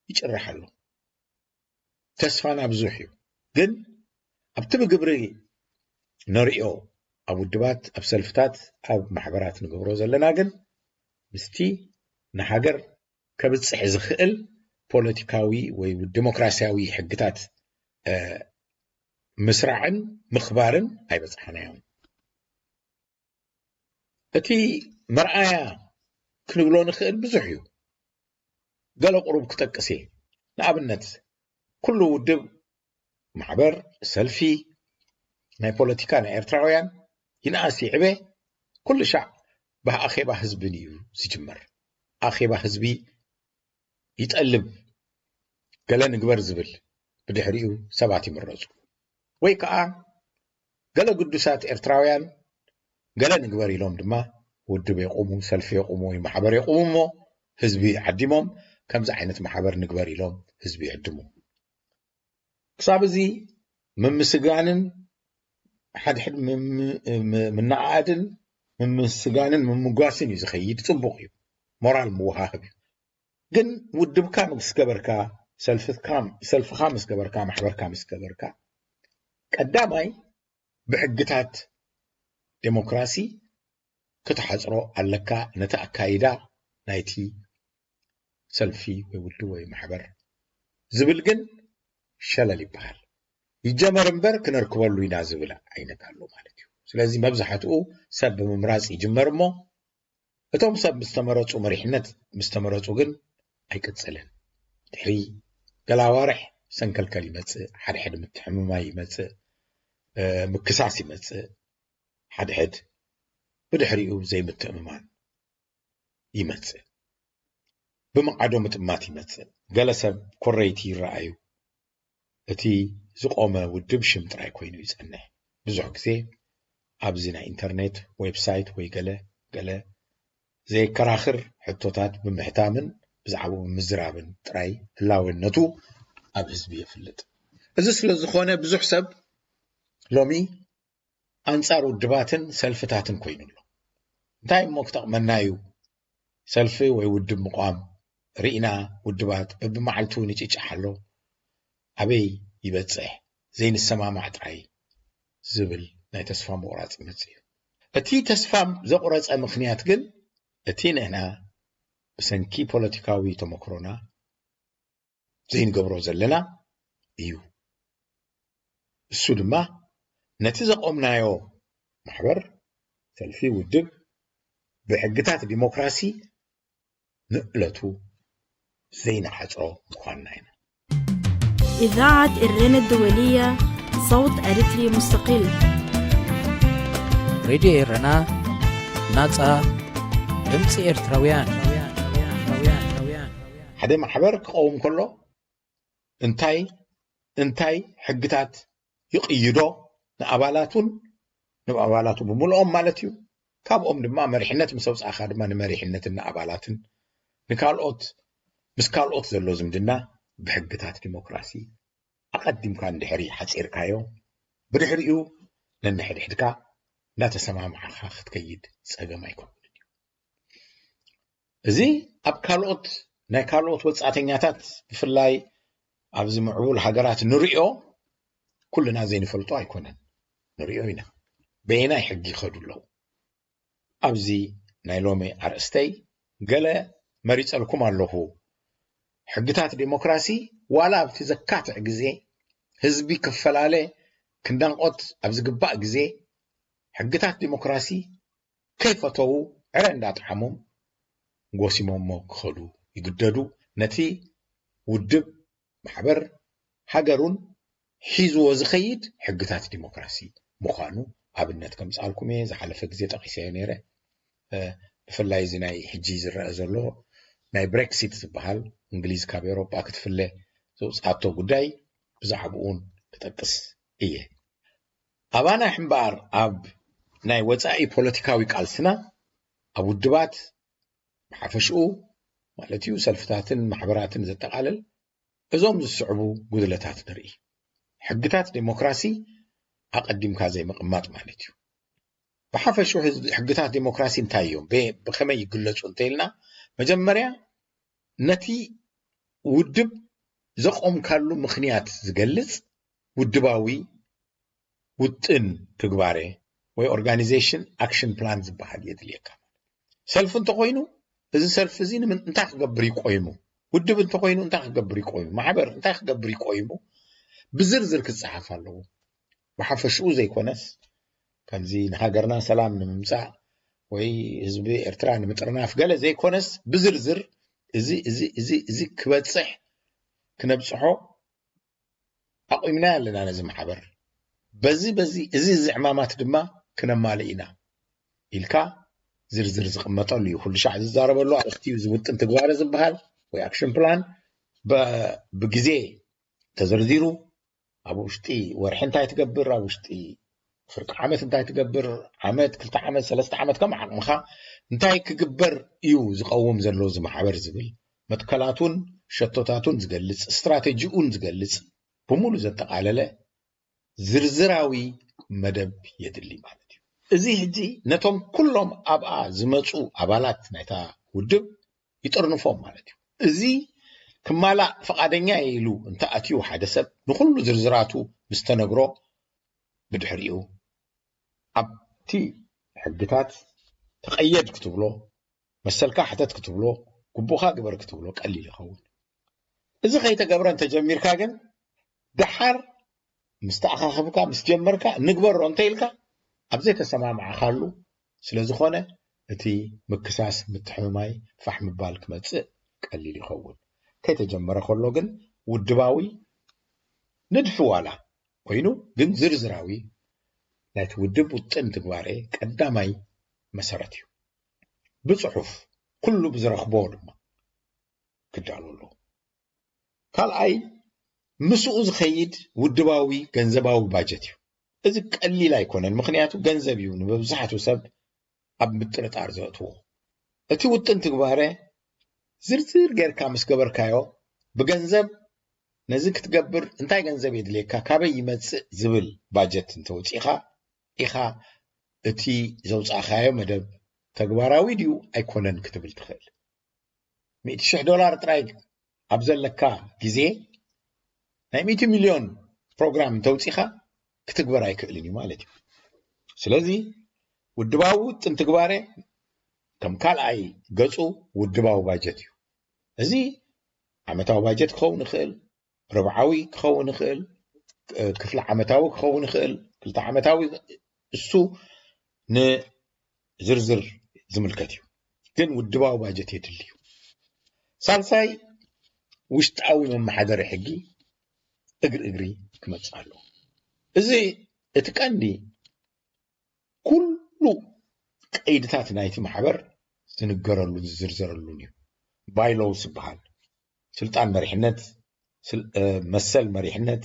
ይጭራሕ ኣሎ። ተስፋና ብዙሕ እዩ፣ ግን ኣብቲ ብግብሪ ንሪኦ፣ ኣብ ውድባት፣ ኣብ ሰልፍታት፣ ኣብ ማሕበራት ንገብሮ ዘለና ግን ምስቲ ንሃገር ከብጽሕ ዝኽእል ፖለቲካዊ ወይ ዲሞክራሲያዊ ሕግታት ምስራዕን ምኽባርን ኣይበጽሓናዮን። እቲ መርኣያ ክንብሎ ንኽእል ብዙሕ እዩ። ገለ ቁሩብ ክጠቅስ እየ። ንኣብነት፣ ኩሉ ውድብ፣ ማሕበር፣ ሰልፊ ናይ ፖለቲካ ናይ ኤርትራውያን ይንኣስ ይዕበ፣ ኩሉ ሻዕ ብኣኼባ ህዝብን እዩ ዝጅመር። ኣኼባ ህዝቢ ይጠልብ፣ ገለ ንግበር ዝብል፣ ብድሕሪኡ ሰባት ይምረጹ። ወይ ከኣ ገለ ግዱሳት ኤርትራውያን ገለ ንግበር ኢሎም ድማ ውድብ የቑሙ፣ ሰልፊ የቑሙ ወይ ማሕበር የቑሙ እሞ ህዝቢ ዓዲሞም ከምዚ ዓይነት ማሕበር ንግበር ኢሎም ህዝቢ ይዕድሙ። ክሳብ እዚ ምምስጋንን ሓድሕድ ምም-፣ ም-፣ ምንዓድን ምምስጋንን ምምጓስን እዩ ዝኸይድ። ጽቡቕ እዩ። ሞራል ምውሃህብ እዩ። ግን ውድብካ ምስ ገበርካ፣ ሰልፍካ፣ ሰልፍኻ ምስ ገበርካ፣ ማሕበርካ ምስ ገበርካ፣ ቀዳማይ ብሕግታት ዴሞክራሲ ክትሓጽሮ ኣለካ ነቲ ኣካይዳ ናይቲ ሰልፊ ወይ ውድብ ወይ ማሕበር ዝብል ግን ሸለል ይበሃል። ይጀመር እምበር ክነርክበሉ ኢና ዝብል ዓይነት ኣሎ ማለት እዩ። ስለዚ መብዛሕትኡ ሰብ ብምምራጽ ይጅመር እሞ፣ እቶም ሰብ ምስ ተመረጹ፣ መሪሕነት ምስ ተመረጹ ግን ኣይቅጽልን። ድሕሪ ገለ ኣዋርሕ ሰንከልከል ይመጽእ፣ ሓድሕድ ምትሕምማይ ይመጽእ፣ እ፣ ምክሳስ ይመጽእ፣ ሓድሕድ ብድሕሪኡ ዘይምትእምማን ይመጽእ። ብመዓዶ ምጥማት ይመጽእ። ገለ ሰብ ኮረይቲ ይረኣዩ። እቲ ዝቖመ ውድብ ሽም ጥራይ ኮይኑ ይጸንሕ። ብዙሕ ግዜ ኣብዚ ናይ ኢንተርኔት ዌብሳይት ወይ ገለ ገለ ዘየከራኽር ሕቶታት ብምሕታምን ብዛዕባኡ ብምዝራብን ጥራይ ህላዌነቱ ኣብ ህዝቢ የፍልጥ። እዚ ስለ ዝኾነ ብዙሕ ሰብ ሎሚ ኣንጻር ውድባትን ሰልፍታትን ኮይኑ ኣሎ። እንታይ እሞ ክጠቕመና እዩ ሰልፊ ወይ ውድብ ምቋም? ርኢና ውድባት በብመዓልቱ ንጭጫሕ ኣሎ። ኣበይ ይበጽሕ? ዘይንሰማማዕ ጥራይ ዝብል ናይ ተስፋ ምቑራጽ ይመጽእ እዩ። እቲ ተስፋ ዘቑረጸ ምኽንያት ግን እቲ ንሕና ብሰንኪ ፖለቲካዊ ተመክሮና ዘይንገብሮ ዘለና እዩ። እሱ ድማ ነቲ ዘቆምናዮ ማሕበር፣ ሰልፊ፣ ውድብ ብሕግታት ዲሞክራሲ ንእለቱ ዘይንሓጽሮ ምዃንና ኢና። إذاعة إرينا الدولية، صوت أريتري مستقل. ሬድዮ ኤረና፣ ናጻ ድምጺ ኤርትራውያን። ሓደ ማሕበር ክቐውም ከሎ እንታይ እንታይ ሕግታት ይቕይዶ ንኣባላቱን፣ ንኣባላቱ ብምልኦም ማለት እዩ። ካብኦም ድማ መሪሕነት ምስ ኣውጻእካ ድማ ንመሪሕነትን ንኣባላትን ንካልኦት፣ ምስ ካልኦት ዘሎ ዝምድና ብሕግታት ዲሞክራሲ ኣቐዲምካ እንድሕሪ ሓጺርካዮ፣ ብድሕሪኡ ነንሕድሕድካ እንዳተሰማማዕካ ክትከይድ ጸገም ኣይኮነን እዩ። እዚ ኣብ ካልኦት፣ ናይ ካልኦት ወጻእተኛታት፣ ብፍላይ ኣብዚ ምዕቡል ሃገራት ንርእዮ፣ ኩልና ዘይንፈልጦ ኣይኮነን። ንርእዮ ኢና። በየናይ ሕጊ ይኸዱ ኣለዉ? ኣብዚ ናይ ሎሚ ኣርእስተይ ገለ መሪጸልኩም ኣለኹ። ሕግታት ዴሞክራሲ ዋላ ኣብቲ ዘካትዕ ግዜ፣ ህዝቢ ክፈላለ፣ ክናቖት ኣብ ዝግባእ ግዜ፣ ሕግታት ዴሞክራሲ ከይፈተዉ ዕረ እንዳጠዓሞም ጎሲሞሞ ክኸዱ ይግደዱ። ነቲ ውድብ፣ ማሕበር፣ ሃገሩን ሒዝዎ ዝኸይድ ሕግታት ዲሞክራሲ ምዃኑ ኣብነት ከምጽኣልኩም እየ። ዝሓለፈ ግዜ ጠቒሰዮ ነይረ። እ፣ ብፍላይ እዚ ናይ ሕጂ ዝረአ ዘሎ ናይ ብሬክሲት ዝበሃል፣ እንግሊዝ ካብ ኤውሮጳ ክትፍለ ዘውጽኣቶ ጉዳይ፣ ብዛዕባኡ እውን ክጠቅስ እየ። ኣባና እምበኣር ኣብ ናይ ወጻኢ ፖለቲካዊ ቃልስና፣ ኣብ ውድባት ብሓፈሽኡ ማለት እዩ፣ ሰልፍታትን ማሕበራትን ዘጠቓልል፣ እዞም ዝስዕቡ ጉድለታት ንርኢ። ሕግታት ዴሞክራሲ ኣቐዲምካ ዘይምቕማጥ ማለት እዩ። ብሓፈሽኡ ህዝቢ፣ ሕግታት ዴሞክራሲ እንታይ እዮም? በ-፣ ብኸመይ ይግለጹ እንተኢልና፣ መጀመርያ ነቲ ውድብ ዘቆምካሉ ምኽንያት ዝገልጽ ውድባዊ ውጥን ትግባሬ ወይ organization action plan ዝበሃል የድልየካ። ሰልፊ እንተኾይኑ፣ እዚ ሰልፊ እዚ እንታይ ክገብር እዩ ቆይሙ? ውድብ እንተኾይኑ እንታይ ክገብር እዩ ቆይሙ? ማሕበር እንታይ ክገብር እዩ ቆይሙ? ብዝርዝር ክጸሓፍ ኣለዎ። ብሓፈሽኡ ዘይኮነስ፣ ከምዚ ንሃገርና ሰላም ንምምጻእ ወይ ህዝቢ ኤርትራ ንምጥርናፍ ገለ ዘይኮነስ፣ ብዝርዝር እዚ እዚ እዚ እዚ ክበጽሕ ክነብጽሖ ኣቑምና ኣለና። ነዚ ማሕበር በዚ በዚ እዚ እዚ ዕማማት ድማ ክነማልእ ኢና ኢልካ ዝርዝር ዝቕመጠሉ እዩ። ኩሉ ሻዕ ዝዛረበሉ ኣርእስቲ እዩ። እዚ ውጥን ትግባረ ዝበሃል ወይ action plan ብግዜ ተዘርዚሩ ኣብ ውሽጢ ወርሒ እንታይ ትገብር፣ ኣብ ውሽጢ ፍርቂ ዓመት እንታይ ትገብር፣ ዓመት፣ ክልተ ዓመት፣ ሰለስተ ዓመት ከም ዓቕምኻ እንታይ ክግበር እዩ ዝቐውም ዘሎ እዚ ማሕበር ዝብል መትከላቱን ሸቶታቱን ዝገልጽ፣ ስትራቴጂኡን ዝገልጽ ብሙሉ ዘጠቓለለ ዝርዝራዊ መደብ የድሊ ማለት እዩ። እዚ ሕጂ ነቶም ኩሎም ኣብኣ ዝመጹ ኣባላት ናይታ ውድብ ይጥርንፎም ማለት እዩ። እዚ ክማላእ ፍቓደኛ እየ ኢሉ እንተኣትዩ ሓደ ሰብ ንኹሉ ዝርዝራቱ ምስ ተነግሮ ብድሕሪኡ ኣብቲ ሕግታት ተቐየድ ክትብሎ፣ መሰልካ ሕተት ክትብሎ፣ ግቡእካ ግበር ክትብሎ ቀሊል ይኸውን። እዚ ከይተገብረ እንተጀሚርካ ግን ደሓር ምስ ተኣኻኸብካ ምስ ጀመርካ ንግበሮ እንተኢልካ ኣብ ዘይተሰማማዕካሉ ስለ ዝኾነ እቲ ምክሳስ ምትሕምማይ ፋሕ ምባል ክመጽእ ቀሊል ይኸውን። ከይተጀመረ ከሎ ግን ውድባዊ ንድፊ ዋላ ኮይኑ ግን ዝርዝራዊ ናይቲ ውድብ ውጥን ትግባሬ ቀዳማይ መሰረት እዩ። ብጽሑፍ ኩሉ ብዝረኽቦ ድማ ክዳሎ ኣለዎ። ካልኣይ ምስኡ ዝኸይድ ውድባዊ ገንዘባዊ ባጀት እዩ። እዚ ቀሊል ኣይኮነን፣ ምኽንያቱ ገንዘብ እዩ ንመብዛሕትኡ ሰብ ኣብ ምጥርጣር ዘእትዎ። እቲ ውጥን ትግባረ ዝርዝር ጌርካ ምስ ገበርካዮ ብገንዘብ ነዚ ክትገብር እንታይ ገንዘብ የድልየካ፣ ካበይ ይመጽእ ዝብል ባጀት እንተወጺእኻ ኢኻ እቲ ዘውጻእካዮ መደብ ተግባራዊ ድዩ ኣይኮነን ክትብል ትኽእል። ሚእቲ ሽሕ ዶላር ጥራይ ኣብ ዘለካ ግዜ ናይ ሚእቲ ሚልዮን ፕሮግራም እንተውጺኻ ክትግበር ኣይክእልን እዩ ማለት እዩ። ስለዚ ውድባዊ ውጥን ትግባረ ከም ካልኣይ ገጹ ውድባዊ ባጀት እዩ። እዚ ዓመታዊ ባጀት ክኸውን ይኽእል፣ ርብዓዊ ክኸውን ይኽእል፣ ክፍሊ ዓመታዊ ክኸውን ይኽእል፣ ክልተ ዓመታዊ፣ እሱ ንዝርዝር ዝምልከት እዩ። ግን ውድባዊ ባጀት የድሊ እዩ። ሳልሳይ ውሽጣዊ መመሓደሪ ሕጊ እግሪ እግሪ ክመጽእ ኣለዎ። እዚ እቲ ቀንዲ ኩሉ ቀይድታት ናይቲ ማሕበር ዝንገረሉን ዝዝርዘረሉን እዩ። ባይሎውስ ዝበሃል ስልጣን መሪሕነት፣ መሰል መሪሕነት፣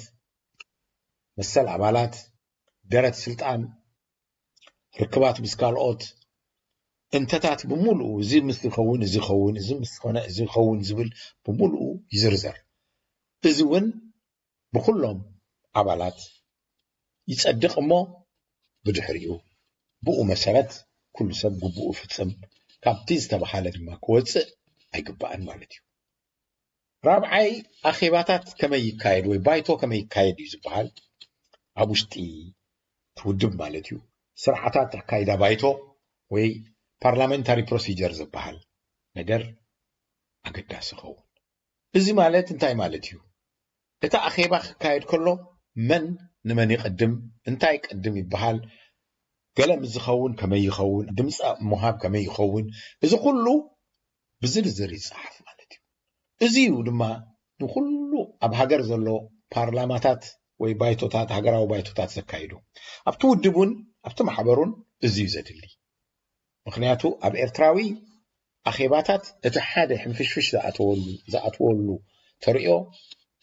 መሰል ኣባላት፣ ደረት ስልጣን፣ ርክባት ምስ ካልኦት እንተታት ብምሉኡ እዚ ምስ ዝኸውን እዚ ይኸውን፣ እዚ ምስ ዝኾነ እዚ ይኸውን ዝብል ብምሉኡ ይዝርዘር። እዚ እውን ብኩሎም ኣባላት ይጸድቕ እሞ ብድሕሪኡ ብኡ መሰረት ኩሉ ሰብ ግቡኡ ፍጽም ካብቲ ዝተባሃለ ድማ ክወጽእ ኣይግባእን ማለት እዩ። ራብዓይ ኣኼባታት ከመይ ይካየድ ወይ ባይቶ ከመይ ይካየድ እዩ ዝበሃል ኣብ ውሽጢ እቲ ውድብ ማለት እዩ። ስርዓታት ኣካይዳ ባይቶ ወይ ፓርላሜንታሪ ፕሮሲጀር ዝበሃል ነገር ኣገዳሲ ይኸውን። እዚ ማለት እንታይ ማለት እዩ? እቲ ኣኼባ ክካየድ ከሎ መን ንመን ይቕድም፣ እንታይ ይቅድም ይበሃል፣ ገለ ምስ ዝኸውን ከመይ ይኸውን፣ ድምፂ ምሃብ ከመይ ይኸውን፣ እዚ ኩሉ ብዝርዝር ይፀሓፍ ማለት እዩ። እዚ እዩ ድማ ንኩሉ ኣብ ሃገር ዘሎ ፓርላማታት ወይ ባይቶታት፣ ሃገራዊ ባይቶታት ዘካይዱ። ኣብቲ ውድብ እውን ኣብቲ ማሕበር እውን እዚ እዩ ዘድሊ። ምክንያቱ ኣብ ኤርትራዊ ኣኼባታት እቲ ሓደ ሕንፍሽፍሽ ዝኣተወሉ ዝኣትወሉ ተርእዮ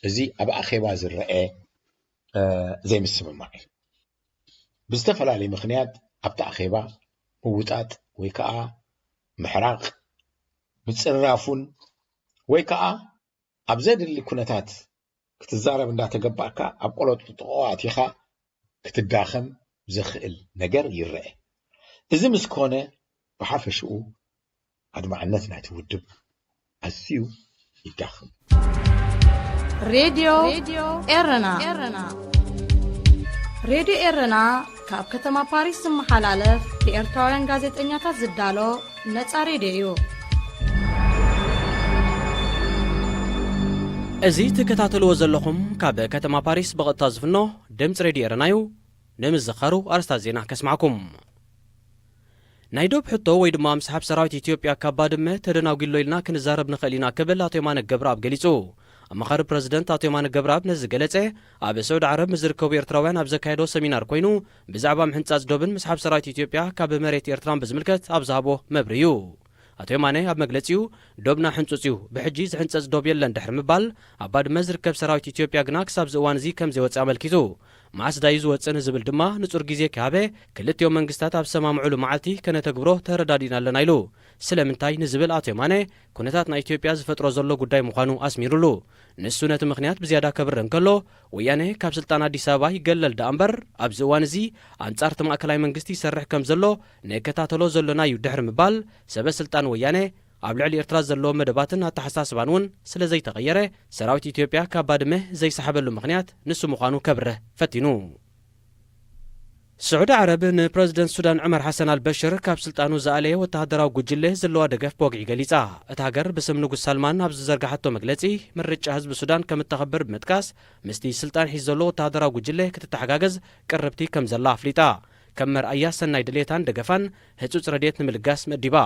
እዚ ኣብ ኣኼባ ዝረአ ዘይምስምማዕ እዩ። ብዝተፈላለየ ምክንያት ኣብቲ ኣኼባ ምውጣጥ ወይ ከዓ ምሕራቕ ምፅርራፉን ወይ ከዓ ኣብ ዘድሊ ኩነታት ክትዛረብ እንዳተገባእካ ኣብ ቆለጥጥቆ ኣቲኻ ክትዳኸም ዘኽእል ነገር ይረአ። እዚ ምስ ኮነ ብሓፈሽኡ ኣድማዕነት ናይቲ ውድብ ኣዝዩ ይዳኸም። ሬድዮ ኤረና። ሬድዮ ኤረና ካብ ከተማ ፓሪስ ዝመሓላለፍ ብኤርትራውያን ጋዜጠኛታት ዝዳሎ ነጻ ሬድዮ እዩ። እዚ ትከታተልዎ ዘለኹም ካብ ከተማ ፓሪስ ብቐጥታ ዝፍኖ ድምፂ ሬድዮ ኤረና እዩ። ንምዝኻሩ ኣርስታት ዜና ከስማዕኩም። ናይ ዶብ ሕቶ ወይ ድማ ምስሓብ ሰራዊት ኢትዮጵያ ካብ ባድመ ተደናጒሎ ኢልና ክንዛረብ ንኽእል ኢና ክብል ኣቶ የማነ ገብረኣብ ገሊጹ። ኣማኻሪ ፕረዚደንት ኣቶ የማነ ገብረኣብ ነዚ ዝገለጸ ኣብ ስዑዲ ዓረብ ምስ ዝርከቡ ኤርትራውያን ኣብ ዘካየዶ ሰሚናር ኮይኑ ብዛዕባ ምሕንጻጽ ዶብን ምስሓብ ሰራዊት ኢትዮጵያ ካብ መሬት ኤርትራን ብዝምልከት ኣብ ዝሃቦ መብርሂ እዩ። ኣቶ የማነ ኣብ መግለጺኡ ዶብና ሕንጹጽ እዩ፣ ብሕጂ ዝሕንጸጽ ዶብ የለን ድሕሪ ምባል ኣብ ባድመ ዝርከብ ሰራዊት ኢትዮጵያ ግና ክሳብ እዚ እዋን እዚ ከም ዘይወጸ ኣመልኪቱ። መዓስ ዳዩ ዝወጽእ ንዝብል ድማ ንጹር ግዜ ከይሃበ ክልቲኦም መንግስታት ኣብ ዝሰማምዑሉ መዓልቲ ከነተግብሮ ተረዳዲእና ኣለና ኢሉ። ስለምንታይ ንዝብል ኣቶ የማነ ኩነታት ናይ ኢትዮጵያ ዝፈጥሮ ዘሎ ጉዳይ ምዃኑ ኣስሚሩሉ። ንሱ ነቲ ምኽንያት ብዝያዳ ከብርህ እንከሎ ወያነ ካብ ስልጣን ኣዲስ ኣበባ ይገለል ደኣ እምበር ኣብዚ እዋን እዚ ኣንጻር እቲ ማእከላይ መንግስቲ ይሰርሕ ከም ዘሎ ንከታተሎ ዘሎና እዩ ድሕሪ ምባል ሰበ ስልጣን ወያነ ኣብ ልዕሊ ኤርትራ ዘለዎ መደባትን ኣተሓሳስባን እውን ስለ ዘይተቐየረ ሰራዊት ኢትዮጵያ ካብ ባድመ ዘይሰሓበሉ ምኽንያት ንሱ ምዃኑ ከብርህ ፈቲኑ። ስዑዲ ዓረብ ንፕረዚደንት ሱዳን ዑመር ሓሰን ኣልበሽር ካብ ስልጣኑ ዝኣለየ ወተሃደራዊ ጉጅለ ዘለዋ ደገፍ ብወግዒ ገሊጻ። እታ ሃገር ብስም ንጉስ ሳልማን ኣብ ዝዘርግሓቶ መግለጺ ምርጫ ህዝቢ ሱዳን ከም እተኸብር ብምጥቃስ ምስቲ ስልጣን ሒዙ ዘሎ ወተሃደራዊ ጉጅለ ክትተሓጋገዝ ቅርብቲ ከም ዘላ ኣፍሊጣ። ከም መርኣያ ሰናይ ድሌታን ደገፋን ህጹጽ ረድኤት ንምልጋስ መዲባ።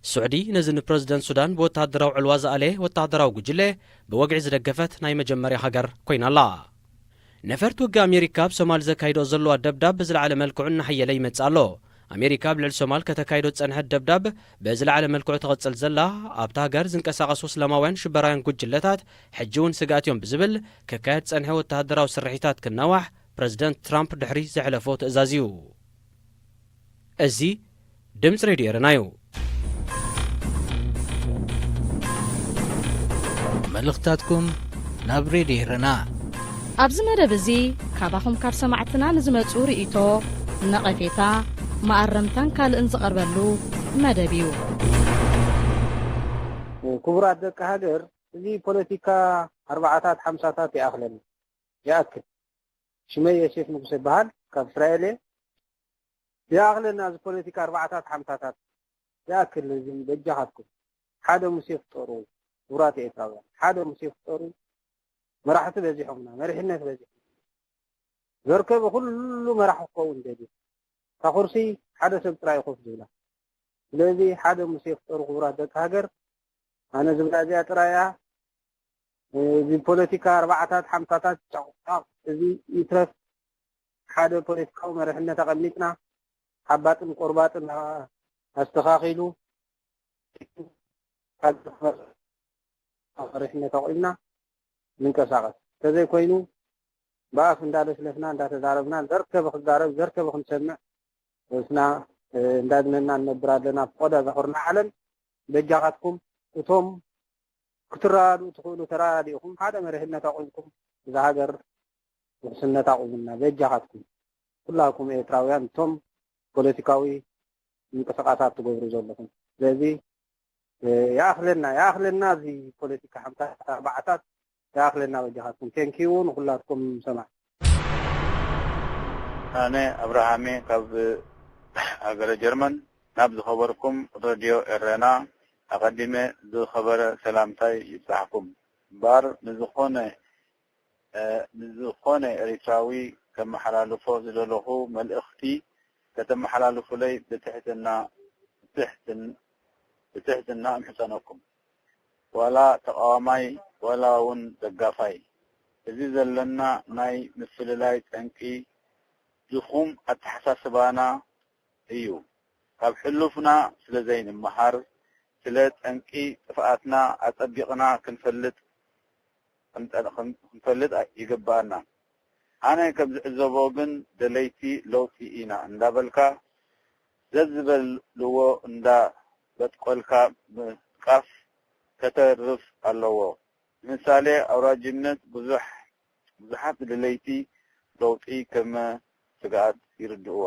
ስዑዲ ነዚ ንፕረዚደንት ሱዳን ብወተሃደራዊ ዕልዋ ዝኣለየ ወተሃደራዊ ጉጅለ ብወግዒ ዝደገፈት ናይ መጀመርያ ሃገር ኮይና ኣላ። ነፈርቲ ውግእ ኣሜሪካ ኣብ ሶማል ዘካይዶ ዘለዋ ደብዳብ ብዝለዓለ መልክዑ እናሓየለ ይመጽእ ኣሎ። ኣሜሪካ ኣብ ልዕሊ ሶማል ከተካይዶ ዝጸንሐት ደብዳብ ብዝለዓለ መልክዑ ትቕጽል ዘላ ኣብታ ሃገር ዝንቀሳቐሱ እስላማውያን ሽበራውያን ጉጅለታት ሕጂ እውን ስግኣት እዮም ብዝብል ክካየድ ዝጸንሐ ወተሃደራዊ ስርሒታት ክናዋሕ ፕረዚደንት ትራምፕ ድሕሪ ዘሕለፎ ትእዛዝ እዩ። እዚ ድምፂ ሬድዮ ኤረና እዩ። መልእኽታትኩም ናብ ሬድዮ ኤረና። ኣብዚ መደብ እዚ ካባኹም ካብ ሰማዕትና ንዝመጹ ርእይቶ፣ ነቐፌታ፣ መኣረምታን ካልእን ዝቐርበሉ መደብ እዩ። ክቡራት ደቂ ሃገር፣ እዚ ፖለቲካ ኣርባዓታት ሓምሳታት ይኣኽለና። ይኣክል። ሽመይ የሴፍ ንጉሰ ይበሃል፣ ካብ እስራኤል እየ። ይኣኽለና እዚ ፖለቲካ ኣርባዓታት ሓምሳታት። ይኣክል። እዚ በጃኻትኩም ሓደ ሙሴ ፍጠሩ። ክቡራት ኤርትራውያን፣ ሓደ ሙሴ ፍጠሩ። መራሕቲ በዚሖምና፣ መሪሕነት በዚሖምና። ዘርከበ ኩሉ መራሒ ክኸውን ደልዩ። እታ ኩርሲ ሓደ ሰብ ጥራይ ኮፍ ዝብላ። ስለዚ ሓደ ሙሴ ፍጠሩ ክቡራት ደቂ ሃገር። ኣነ ዝብላ እዚኣ ጥራይ እያ። እዚ ፖለቲካ ኣርባዓታት ሓምሳታት ጫቕጫቕ እዚ ይትረፍ። ሓደ ፖለቲካዊ መሪሕነት ኣቐሚጥና ሓባጥን ቆርባጥን ኣስተኻኺሉ መሪሕነት ኣቑምና ንንቀሳቐስ። እንተዘይኮይኑ ብኣፍ እንዳለስለስና እንዳተዛረብና ዘርከበ ክዛረብ ዘርከበ ክንሰምዕ ርእስና እንዳድነና ንነብር ኣለና። ፍቆዳ ዘኹርና ዓለም በጃኻትኩም እቶም ክትረዳድኡ ትኽእሉ ተረዳዲእኹም ሓደ መሪሕነት ኣቑምኩም እዛ ሃገር ውሕስነት ኣቑምና በጃኻትኩም። ኩላኩም ኤርትራውያን እቶም ፖለቲካዊ ምንቅስቃሳት ትገብሩ ዘለኹም። ስለዚ ይኣኽለና ይኣኽለና እዚ ፖለቲካ ሓምሳታት ኣርባዓታት ይኣኽለና በጃኻትኩም። ቴንኪዩ ንኩላትኩም ሰማዕ። ኣነ ኣብርሃሜ ካብ ሃገረ ጀርመን ናብ ዝኸበርኩም ረድዮ ኤረና ኣቐዲመ ዝኸበረ ሰላምታይ ይብጻሕኩም። እምበኣር ንዝኾነ ንዝኾነ ኤሪትራዊ ከመሓላልፎ ዝደለኹ መልእኽቲ ከተመሓላልፉለይ ብትሕትና ብትሕትና እምሕጸነኩም። ዋላ ተቓዋማይ ዋላ እውን ደጋፋይ፣ እዚ ዘለና ናይ ምፍልላይ ጠንቂ ድኹም ኣተሓሳስባና እዩ። ካብ ሕሉፍና ስለ ዘይንመሃር፣ ስለ ጠንቂ ጥፍኣትና ኣጸቢቕና ክንፈልጥ ይግበኣና። ኣነ ከም ዝዕዘቦ ግን ደለይቲ ለውጢ ኢና እንዳበልካ ዘዝበልዎ እንዳበጥቆልካ ምጥቃስ ከተርፍ ኣለዎ። ንምሳሌ ኣውራጅነት ብዙሕ ብዙሓት ደለይቲ ለውጢ ከመ ስግኣት ይርድእዎ።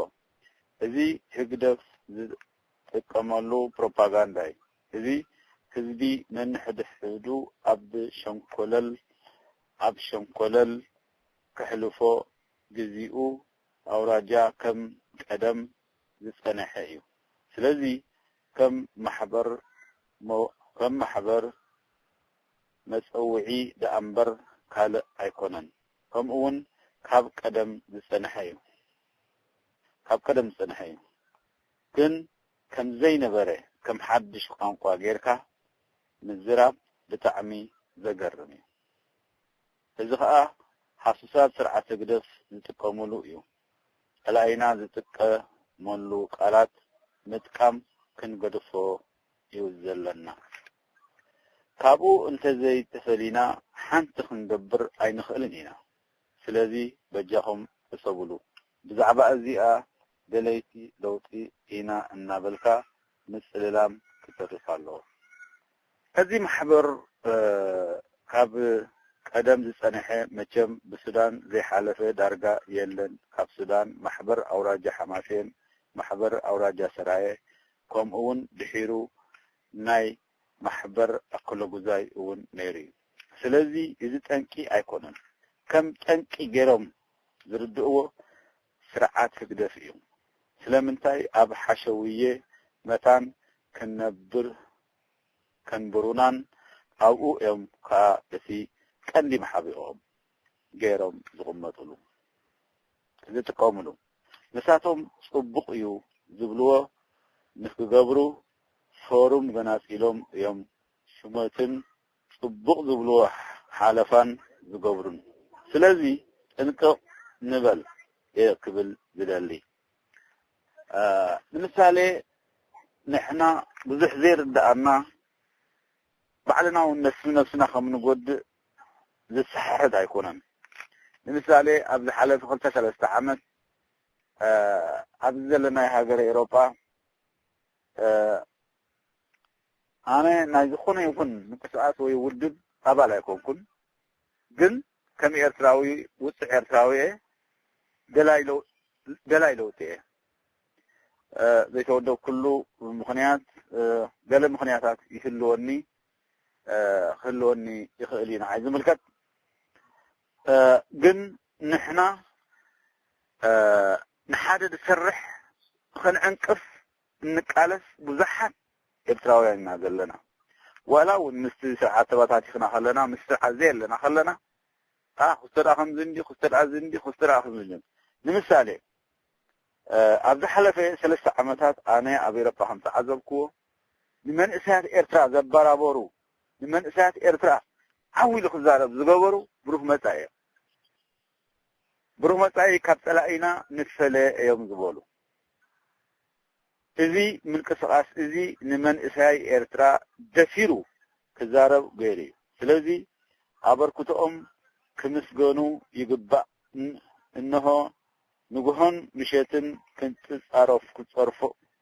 እዚ ህግደፍ ዝጥቀመሉ ፕሮፓጋንዳ እዩ። እዚ ህዝቢ ነንሕድሕዱ ኣብ ሸንኮለል ኣብ ሸንኮለል ከሕልፎ፣ ግዚኡ ኣውራጃ ከም ቀደም ዝጸንሐ እዩ። ስለዚ ከም ማሕበር መ- ከም ማሕበር መጸውዒ ደኣምበር ካልእ ኣይኮነን። ከምኡ እውን ካብ ቀደም ዝጸንሐ እዩ። ካብ ቀደም ዝጸንሐ እዩ። ግን ከም ዘይነበረ ከም ሓድሽ ቋንቋ ጌርካ ምዝራብ ብጣዕሚ ዘገርም እዩ። እዚ ኸኣ ሃሱሳት ስርዓት ህግደፍ ዝጥቀምሉ እዩ። ጸላኢና ዝጥቀመሉ ቃላት ምጥቃም ክንገድፎ እዩ ዘለና። ካብኡ እንተዘይተፈሊና ሓንቲ ክንገብር ኣይንኽእልን ኢና። ስለዚ በጃኹም ሕሰቡሉ። ብዛዕባ እዚኣ ደለይቲ ለውጢ ኢና እናበልካ ምጽልላም ክተርፍ ኣለዎ። እዚ ማሕበር ካብ ቀደም ዝጸንሐ መቸም ብሱዳን ዘይሓለፈ ዳርጋ የለን። ካብ ሱዳን ማሕበር ኣውራጃ ሓማሴን፣ ማሕበር ኣውራጃ ሰራየ፣ ከምኡ እውን ድሒሩ ናይ ማሕበር ኣከለጉዛይ እውን ነይሩ እዩ። ስለዚ እዚ ጠንቂ ኣይኮነን። ከም ጠንቂ ገይሮም ዝርድእዎ ስርዓት ህግደፍ እዩ። ስለምንታይ ኣብ ሓሸውየ መታን ክንነብር ከንብሩናን ኣብኡ እዮም ከኣ እቲ ቀንዲ መሓቢኦም ገይሮም ዝቕመጥሉ ዝጥቀምሉ። ንሳቶም ጽቡቕ እዩ ዝብልዎ ንክገብሩ ፎርም ገናጺሎም እዮም ሹመትን ጽቡቕ ዝብልዎ ሓለፋን ዝገብሩን። ስለዚ ጥንቅቕ ንበል እየ ክብል ዝደሊ። ንምሳሌ ንሕና ብዙሕ ዘይርድኣና ባዕልና እውን ነስም ነብስና ከም ንጎድእ ዝስሕሕት ኣይኮነን። ንምሳሌ ኣብ ዝሓለፈ ክልተ ሰለስተ ዓመት ኣብዚ ዘለናይ ሃገር ኤሮጳ ኣነ ናይ ዝኾነ ይኹን ምንቅስቃስ ወይ ውድብ ኣባል ኣይኮንኩን። ግን ከም ኤርትራዊ ውፅዕ ኤርትራዊ እየ። ደላይ ለውጢ እየ። ዘይተወደብኩሉ ምኽንያት ገለ ምኽንያታት ይህልወኒ ክህልወኒ ይኽእል እዩ ንዓይ ዝምልከት። ግን ንሕና ንሓደ ዝሰርሕ ኸንዕንቅፍ እንቃለስ ብዙሓት ኤርትራውያን ኢና ዘለና። ዋላ እውን ምስቲ ስርዓት ተባታቲኽና ከለና ምስ ስርዓት ዘየለና ከለና ክስተ ደኣ ከምዚ እንዲ ክስተ ደኣ እዚ እንዲ ክስተ ደኣ ከምዚ እንዲ። ንምሳሌ ኣብ ዝሓለፈ ሰለስተ ዓመታት ኣነ ኣብ ኤሮጳ ከም ተዓዘብክዎ ንመንእሰያት ኤርትራ ዘበራበሩ ንመንእሰያት ኤርትራ ዓው ኢሉ ክዛረብ ዝገበሩ ብሩህ መጻኢ እዮም። ብሩህ መጻኢ ካብ ጸላኢና ንፈለ እዮም ዝበሉ። እዚ ምንቅስቃስ እዚ ንመንእሰያይ ኤርትራ ደፊሩ ክዛረብ ገይሩ እዩ። ስለዚ ኣበርክቶኦም ክምስገኑ ይግባእ። እንሆ ንግሆን ምሸትን ክንጻረፍ ክጸርፎ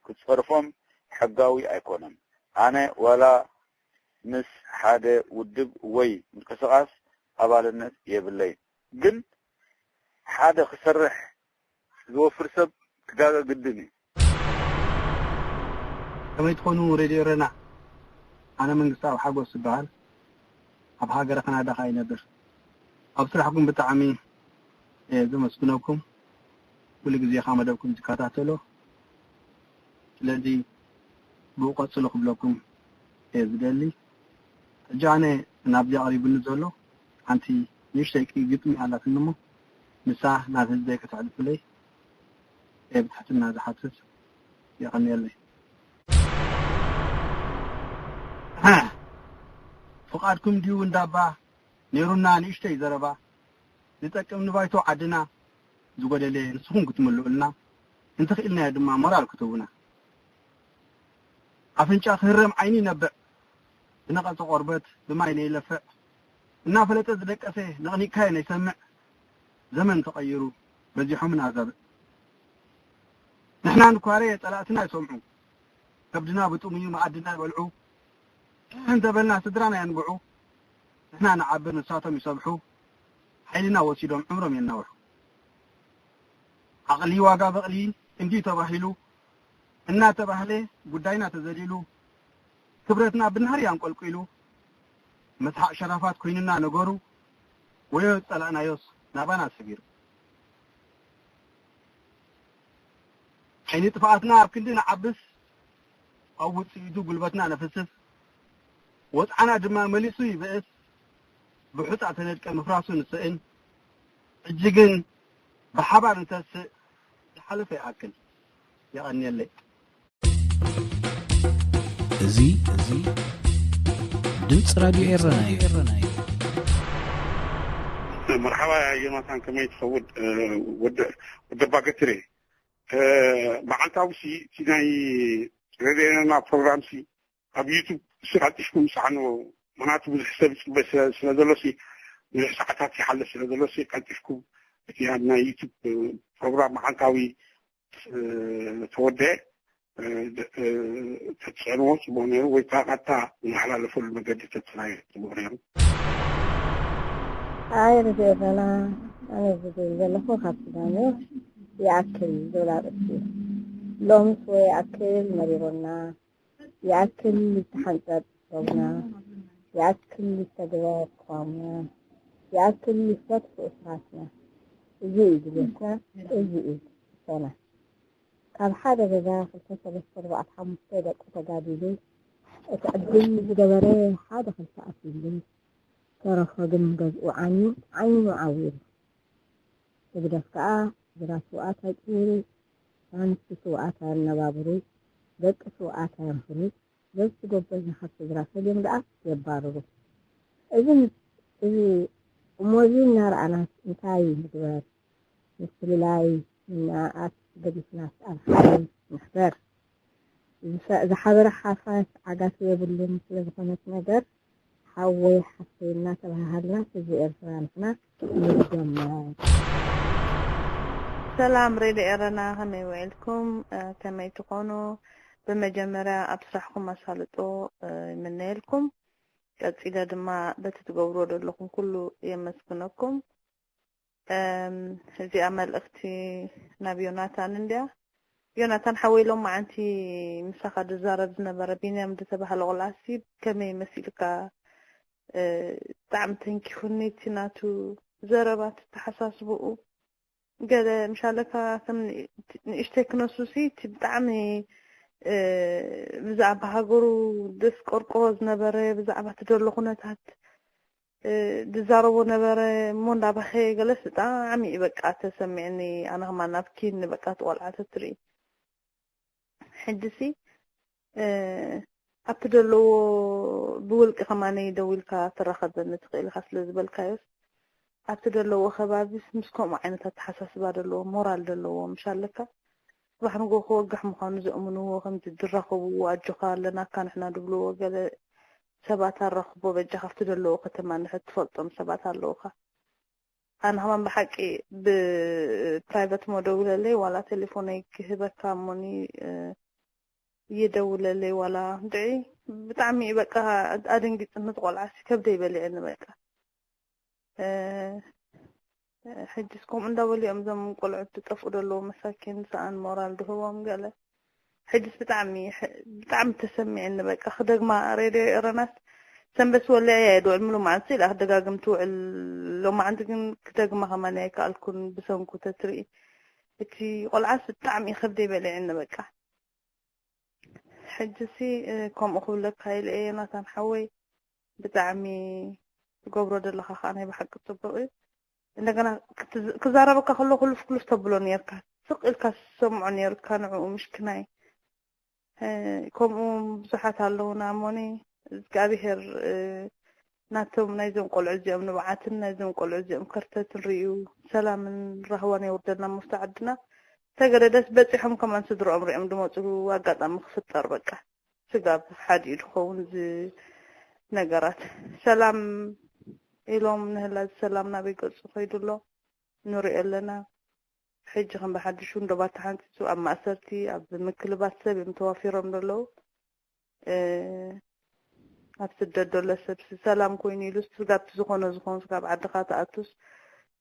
ክጸርፎም ሕጋዊ ኣይኮነን። ኣነ ዋላ ምስ ሓደ ውድብ ወይ ምንቅስቃስ ኣባልነት የብለይን። ግን ሓደ ክሰርሕ ዝወፍር ሰብ ክጋገ ግድን እዩ። ከመይ ትኾኑ ሬድዮ ኤረና? ኣነ መንግስቲ ኣብ ሓጎስ ዝበሃል ኣብ ሃገረ ካናዳ ኸኣ ይነብር። ኣብ ስራሕኩም ብጣዕሚ እየ ዘመስግነኩም። ኩሉ ግዜ ኸኣ መደብኩም ዝከታተሎ። ስለዚ ብኡ ቀጽሉ ክብለኩም እየ ዝደሊ። ሕጂ ኣነ ናብዚ ኣቕሪቡኒ ዘሎ ሓንቲ ንእሽተይ ግጥሚ ኣላትኒ እሞ ንሳ ናብ ህዝበይ ከተሕልፉለይ እየ ብትሕትና ዝሓትት። የቐንየለይ። ፍቓድኩም ድዩ እንዳባ ነይሩና ንእሽተይ ዘረባ ዝጠቅም ንባይቶ ዓድና ዝጎደለ ንስኹም ክትምልኡልና እንተኽኢልናዮ ድማ ሞራል ክትህቡና። ኣፍንጫ ክህረም ዓይኒ ይነብዕ ዝነቐጸ ቆርበት ብማይ ነይለፍዕ እናፈለጠ ዝደቀሰ ነቕኒቕካዮ ነይሰምዕ ዘመን ተቐይሩ በዚሖም እናዛብዕ ንሕና ንኳረ ጸላእትና ይሰምዑ ከብድና ብጥሙዩ መኣድና ይበልዑ እንተበልና ስድራና የንብዑ ንሕና ንዓብር ንሳቶም ይሰብሑ ሓይልና ወሲዶም ዕምሮም የናውሑ። ዓቕሊ ዋጋ በቕሊ እንዲዩ ተባሂሉ እናተባህለ ጉዳይና ተዘሊሉ ክብረትና ብናህሪ ኣንቆልቂሉ፣ መስሓቕ ሸራፋት ኮይኑና ነገሩ፣ ወዮ ዝጸላእናዮስ ናባና ሰጊሩ። ዓይኒ ጥፍኣትና ኣብ ክንዲ ንዓብስ፣ ኣብ ውጽኢቱ ጉልበትና ነፍስስ፣ ወጽዓና ድማ መሊሱ ይብእስ። ብሑጻ ተነድቀ ምፍራሱ ንስእን። ሕጂ ግን ብሓባር ንተስእ፣ ዝሓለፈ ይኣክል። የቐንየለይ። እዚ እዚ ድምፂ ራድዮ ኤረና እዩ። መርሓባ ዮናታን፣ ከመይ ትኸውን? ወደ ወደ ባገትሬ መዓልታዊ ሲ እቲ ናይ ሬድዮና ፕሮግራም ሲ ኣብ ዩቱብ ሲ ቀልጢፍኩም ሰዓኑ። ምክንያቱ ብዙሕ ሰብ ይፅበ ስለ- ስለ ዘሎ ሲ ብዙሕ ሰዓታት ይሓልፍ ስለ ዘሎ ሲ ቀልጢፍኩም እቲ ኣብ ናይ ዩቱብ ፕሮግራም መዓልታዊ ተወደ ተትፅዕንዎ ፅቡቅ ነይሩ፣ ወይ ከዓ ቀጥታ ዝመሓላለፈሉ መገዲ ተትፅናዮ ፅቡቅ ነይሩ። ኣይ ርድኦ ዘላ ኣነ ዝብል ዘለኹ ካብ ሱዳን እዩ። ይኣክል ዝብል ኣርእስቲ እዩ። ሎምስ ወይ ይኣክል መሪሮና፣ ይኣክል ዝተሓንጸ ጥበብና፣ ይኣክል ዝተግበ ቅዋምና፣ ይኣክል ዝተትፍኡ ስራትና። እዚ እዩ ድሌትና፣ እዚ እዩ ትሕዝቶና። ካብ ሓደ ገዛ ክልተ ሰለስተ ኣርባዕተ ሓሙሽተ ደቂ ተጋዲሉ፣ እቲ ዕድል ዝገበረ ሓደ ክልተ ኣትዩሉ፣ ተረፈ ግን ገዝኡ ዓንዩ ዓይኑ ዓዊሩ። ህግደፍ ከኣ ግዳ ስውኣት ኣይቅይሩ፣ ኣንስቲ ስውኣት ኣየነባብሩ፣ ደቂ ስውኣት ኣየምህሩ፣ ገዝ ጎበዝ ንኻብ ስድራ ሰልዮም ደኣ የባርሩ። እዚ እዚ እሞዚ እናረኣናስ እንታይ ንግበር? ምፍልላይ እናኣት ገዲፍናስ ኣብ ሓደ ንሕበር። ዝሓበረ ሓፋሽ ዓጋቲ የብሉን። ስለ ዝኾነት ነገር ሓወይ ሓፍተይ እናተባሃሃልና ህዝቢ ኤርትራ ንሕና ንደመር። ሰላም ሬድዮ ኤረና፣ ከመይ ውዒልኩም? ከመይ ትኾኑ? ብመጀመርያ ኣብ ስራሕኩም ኣሳልጦ ይምነየልኩም። ቀጺለ ድማ በቲ ትገብርዎ ዘለኹም ኩሉ የመስግነኩም። እዚኣ መልእኽቲ ናብ ዮናታን እንድያ። ዮናታን ሓወይ፣ ሎማዓንቲ ምሳኻ ዝዛረብ ዝነበረ ቢንያም ዝተባህለ ቆልዓሲ ከመይ መሲልካ? ብጣዕሚ ተንኪፉኒ እቲ ናቱ ዘረባ፣ እቲ ተሓሳስብኡ። ገለ ምሻለካ ከም ንእሽተይ ክነሱሲ እቲ ብጣዕሚ ብዛዕባ ሃገሩ ደስ ቆርቆሮ ዝነበረ፣ ብዛዕባ እቲ ዘሎ ኩነታት ዝዛረቦ ነበረ እሞ እንዳበኸየ ገለስ ብጣዕሚ እዩ በቃ ተሰሚዕኒ። ኣነ ከማን ኣብኪኒ በቃ እቲ ቆልዓ ተትርኢ። ሕጂሲ ኣብቲ ዘለዎ ብውልቂ ከማነይ ደዊልካ ትራኸበኒ ትኽእል ኢኻ ስለ ዝበልካዮስ ኣብቲ ዘለዎ ከባቢስ ምስ ከምኡ ዓይነት ኣተሓሳስባ ዘለዎ ሞራል ዘለዎ ምሽ ኣለካ። ጽባሕ ንጎ ክወግሕ ምዃኑ ዘእምንዎ ከምዚ ዝራኸብዎ ኣጆኻ ኣለናካ ንሕና ድብልዎ ገለ ሰባት ኣራኽቦ በጃ ካብቲ ዘለዎ ከተማ ንሕት ትፈልጦም ሰባት ኣለውኻ። ኣነ ከማን ብሓቂ ብፕራይቨት ሞ ደውለለይ ዋላ ቴሌፎነይ ክህበካ እሞኒ ይደውለለይ ዋላ ድዒ ብጣዕሚ እዩ በቃ ኣደንጊፅኒ ትቆልዓሲ ከብደይ በሊዕኒ በቃ ሕጅስ ከምኡ እንዳበሉ እዮም እዞም ቆልዑት ዝጠፍኡ ዘለዉ መሳኪን ሰኣን ሞራል ድህቦም ገለ ሕጅስ ብጣዕሚ ብጣዕሚ ተሰሚዕኒ በቃ ክደግማ ሬድዮ ኤረናስ ሰንበት ወሊዐ እየ ድውዕል ምሉ መዓልቲ ኢላ ክደጋግም ትውዕል ሎማዓንቲ ግን ክደግማ ከማን ኣይከኣልኩን ብሰንኩ ተትርኢ እቲ ቆልዓስ ብጣዕሚ ከብደይ በሊዕኒ በቃ ሕጅሲ ከምኡ ክብለካ ኢለ እየ ናታን ሓወይ ብጣዕሚ ትገብሮ ዘለኻ ከዓ ናይ ብሓቂ ፅቡቅ እዩ እንደገና ክዛረበካ ከሎ ኩሉፍ ኩሉፍ ተብሎ ነርካ ስቅ ኢልካ ዝሰምዖ ነርካ ንዕኡ ምሽክናይ ከምኡ ብዙሓት ኣለውና እሞኒ እግዚኣብሄር ናቶም ናይዞም ቆልዑ እዚኦም ንብዓትን ናይዞም ቆልዑ እዚኦም ከርተትን ርእዩ ሰላምን ራህዋን የውርደልና መፍቶ ዓድና ተገደደስ በፂሖም ከማን ስድርኦም ሪኦም ድመፅሉ ኣጋጣሚ ክፍጠር በቃ ስጋብ ሓዲኡ ድኸውን እዚ ነገራት ሰላም ኢሎም ንህላ እዚ ሰላም ናበይ ገፁ ከይዱ ኣሎ ንሪኦ ኣለና ሕጂ ከም ብሓድሽ ውንዶባት ተሓንፂፁ ኣብ ማእሰርቲ ኣብ ምክልባት ሰብ እዮም ተዋፊሮም ዘለዉ ኣብ ስደት ዘሎ ሰብ ሰላም ኮይኑ ኢሉ ስጋብቲ ዝኾነ ዝኾኑ ስጋብ ዓድኻ ተኣቱስ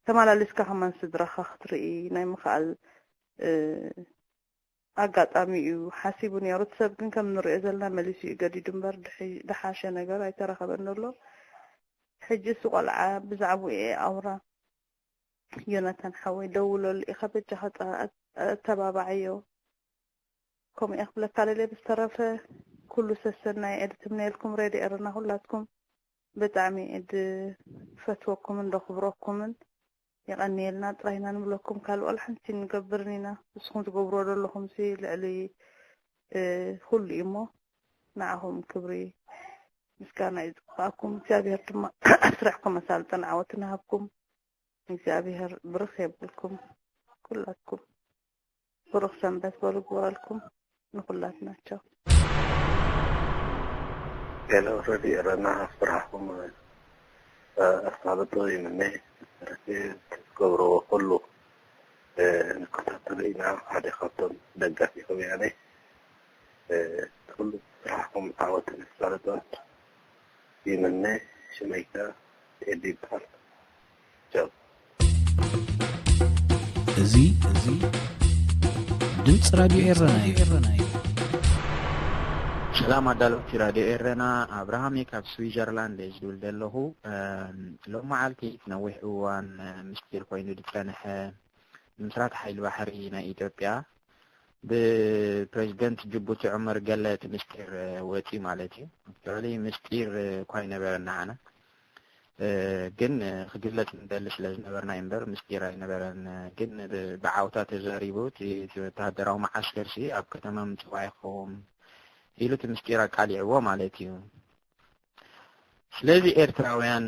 ተመላሊስካ ከማን ስድራኻ ክትርኢ ናይ ምኽኣል ኣጋጣሚ እዩ ሓሲቡ ነይሩ። እቲ ሰብ ግን ከም ንሪኦ ዘለና መሊሱ እዩ ገዲዱ እምበር ድሐ- ድሓሸ ነገር ኣይተረኸበን ዘሎ። ሕጂ እሱ ቆልዓ ብዛዕባኡ እየ ኣውራ። ዮናታን ሓወይ ደውለሉ ኢኻ በጃኻ ጸ- ኣተባባዓዮ። ከምኡ እየ ክብለካ ደልየ። ብዝተረፈ ኩሉ ሰሰናይ ዕድትምነ ኢልኩም ሬድዮ ኤረና ኩላትኩም ብጣዕሚ እየ ድፈትወኩምን ደኽብረኩምን። የቐንየልና ጥራይ ኢና ንብለኩም፣ ካልእ ዋላ ሓንቲ ንገብርን ኢና። ንስኹም ትገብርዎ ዘለኹም ሲ ልዕሊ እ፣ ኩሉ እዩ እሞ ንዓኹም ክብሪ ምስጋና እዩ ዝግባኣኩም። እግዚኣብሔር ድማ ስራሕኩም መሳልጥን ዓወትን ይሃብኩም። እግዚኣብሔር ብርኽ የብልኩም ኩላትኩም። ብሩኽ ሰንበት በሉ ግበረልኩም ንኩላትና። ቻው። ሄሎ ሬድዮ ኤረና፣ ስራሕኩም ኣሳልጦ ይምነ። ትገብርዎ ኩሉ ንከታተሎ ኢና። ሓደ ካብቶም ደጋፊኹም ኢና። ኩሉ ስራሕኩም ዓወትን ኣሳልጦን ይምነ። ሽመይ ከኣ ቴዲ ይበሃል። ቻው። እዚ እዚ ድምፂ ራድዮ ኤረና እዩ። ሰላም ኣዳለውቲ ራድዮ ኤረና፣ ኣብርሃም እየ ካብ ስዊዘርላንድ እየ ዝድውል ዘለኹ። ሎም መዓልቲ ነዊሕ እዋን ምስጢር ኮይኑ ዝፀንሐ ምስራት ሓይሊ ባሕሪ ናይ ኢትዮጵያ ብፕሬዚደንት ጅቡቲ ዑመር ገለ እቲ ምስጢር ወፂ ማለት እዩ። ኣክቹዋሊ ምስጢር እኳ ኣይነበረን ንዓና፣ ግን ክግለፅ ንደሊ ስለ ዝነበርና እዩ እምበር ምስጢር ኣይነበረን። ግን ብዓውታ ተዛሪቡ እቲ ወተሃደራዊ መዓስከር ሲ ኣብ ከተማ ምፅዋዕ ኢኹም ኢሉ እቲ ምስጢር ኣቃሊዕዎ ማለት እዩ። ስለዚ ኤርትራውያን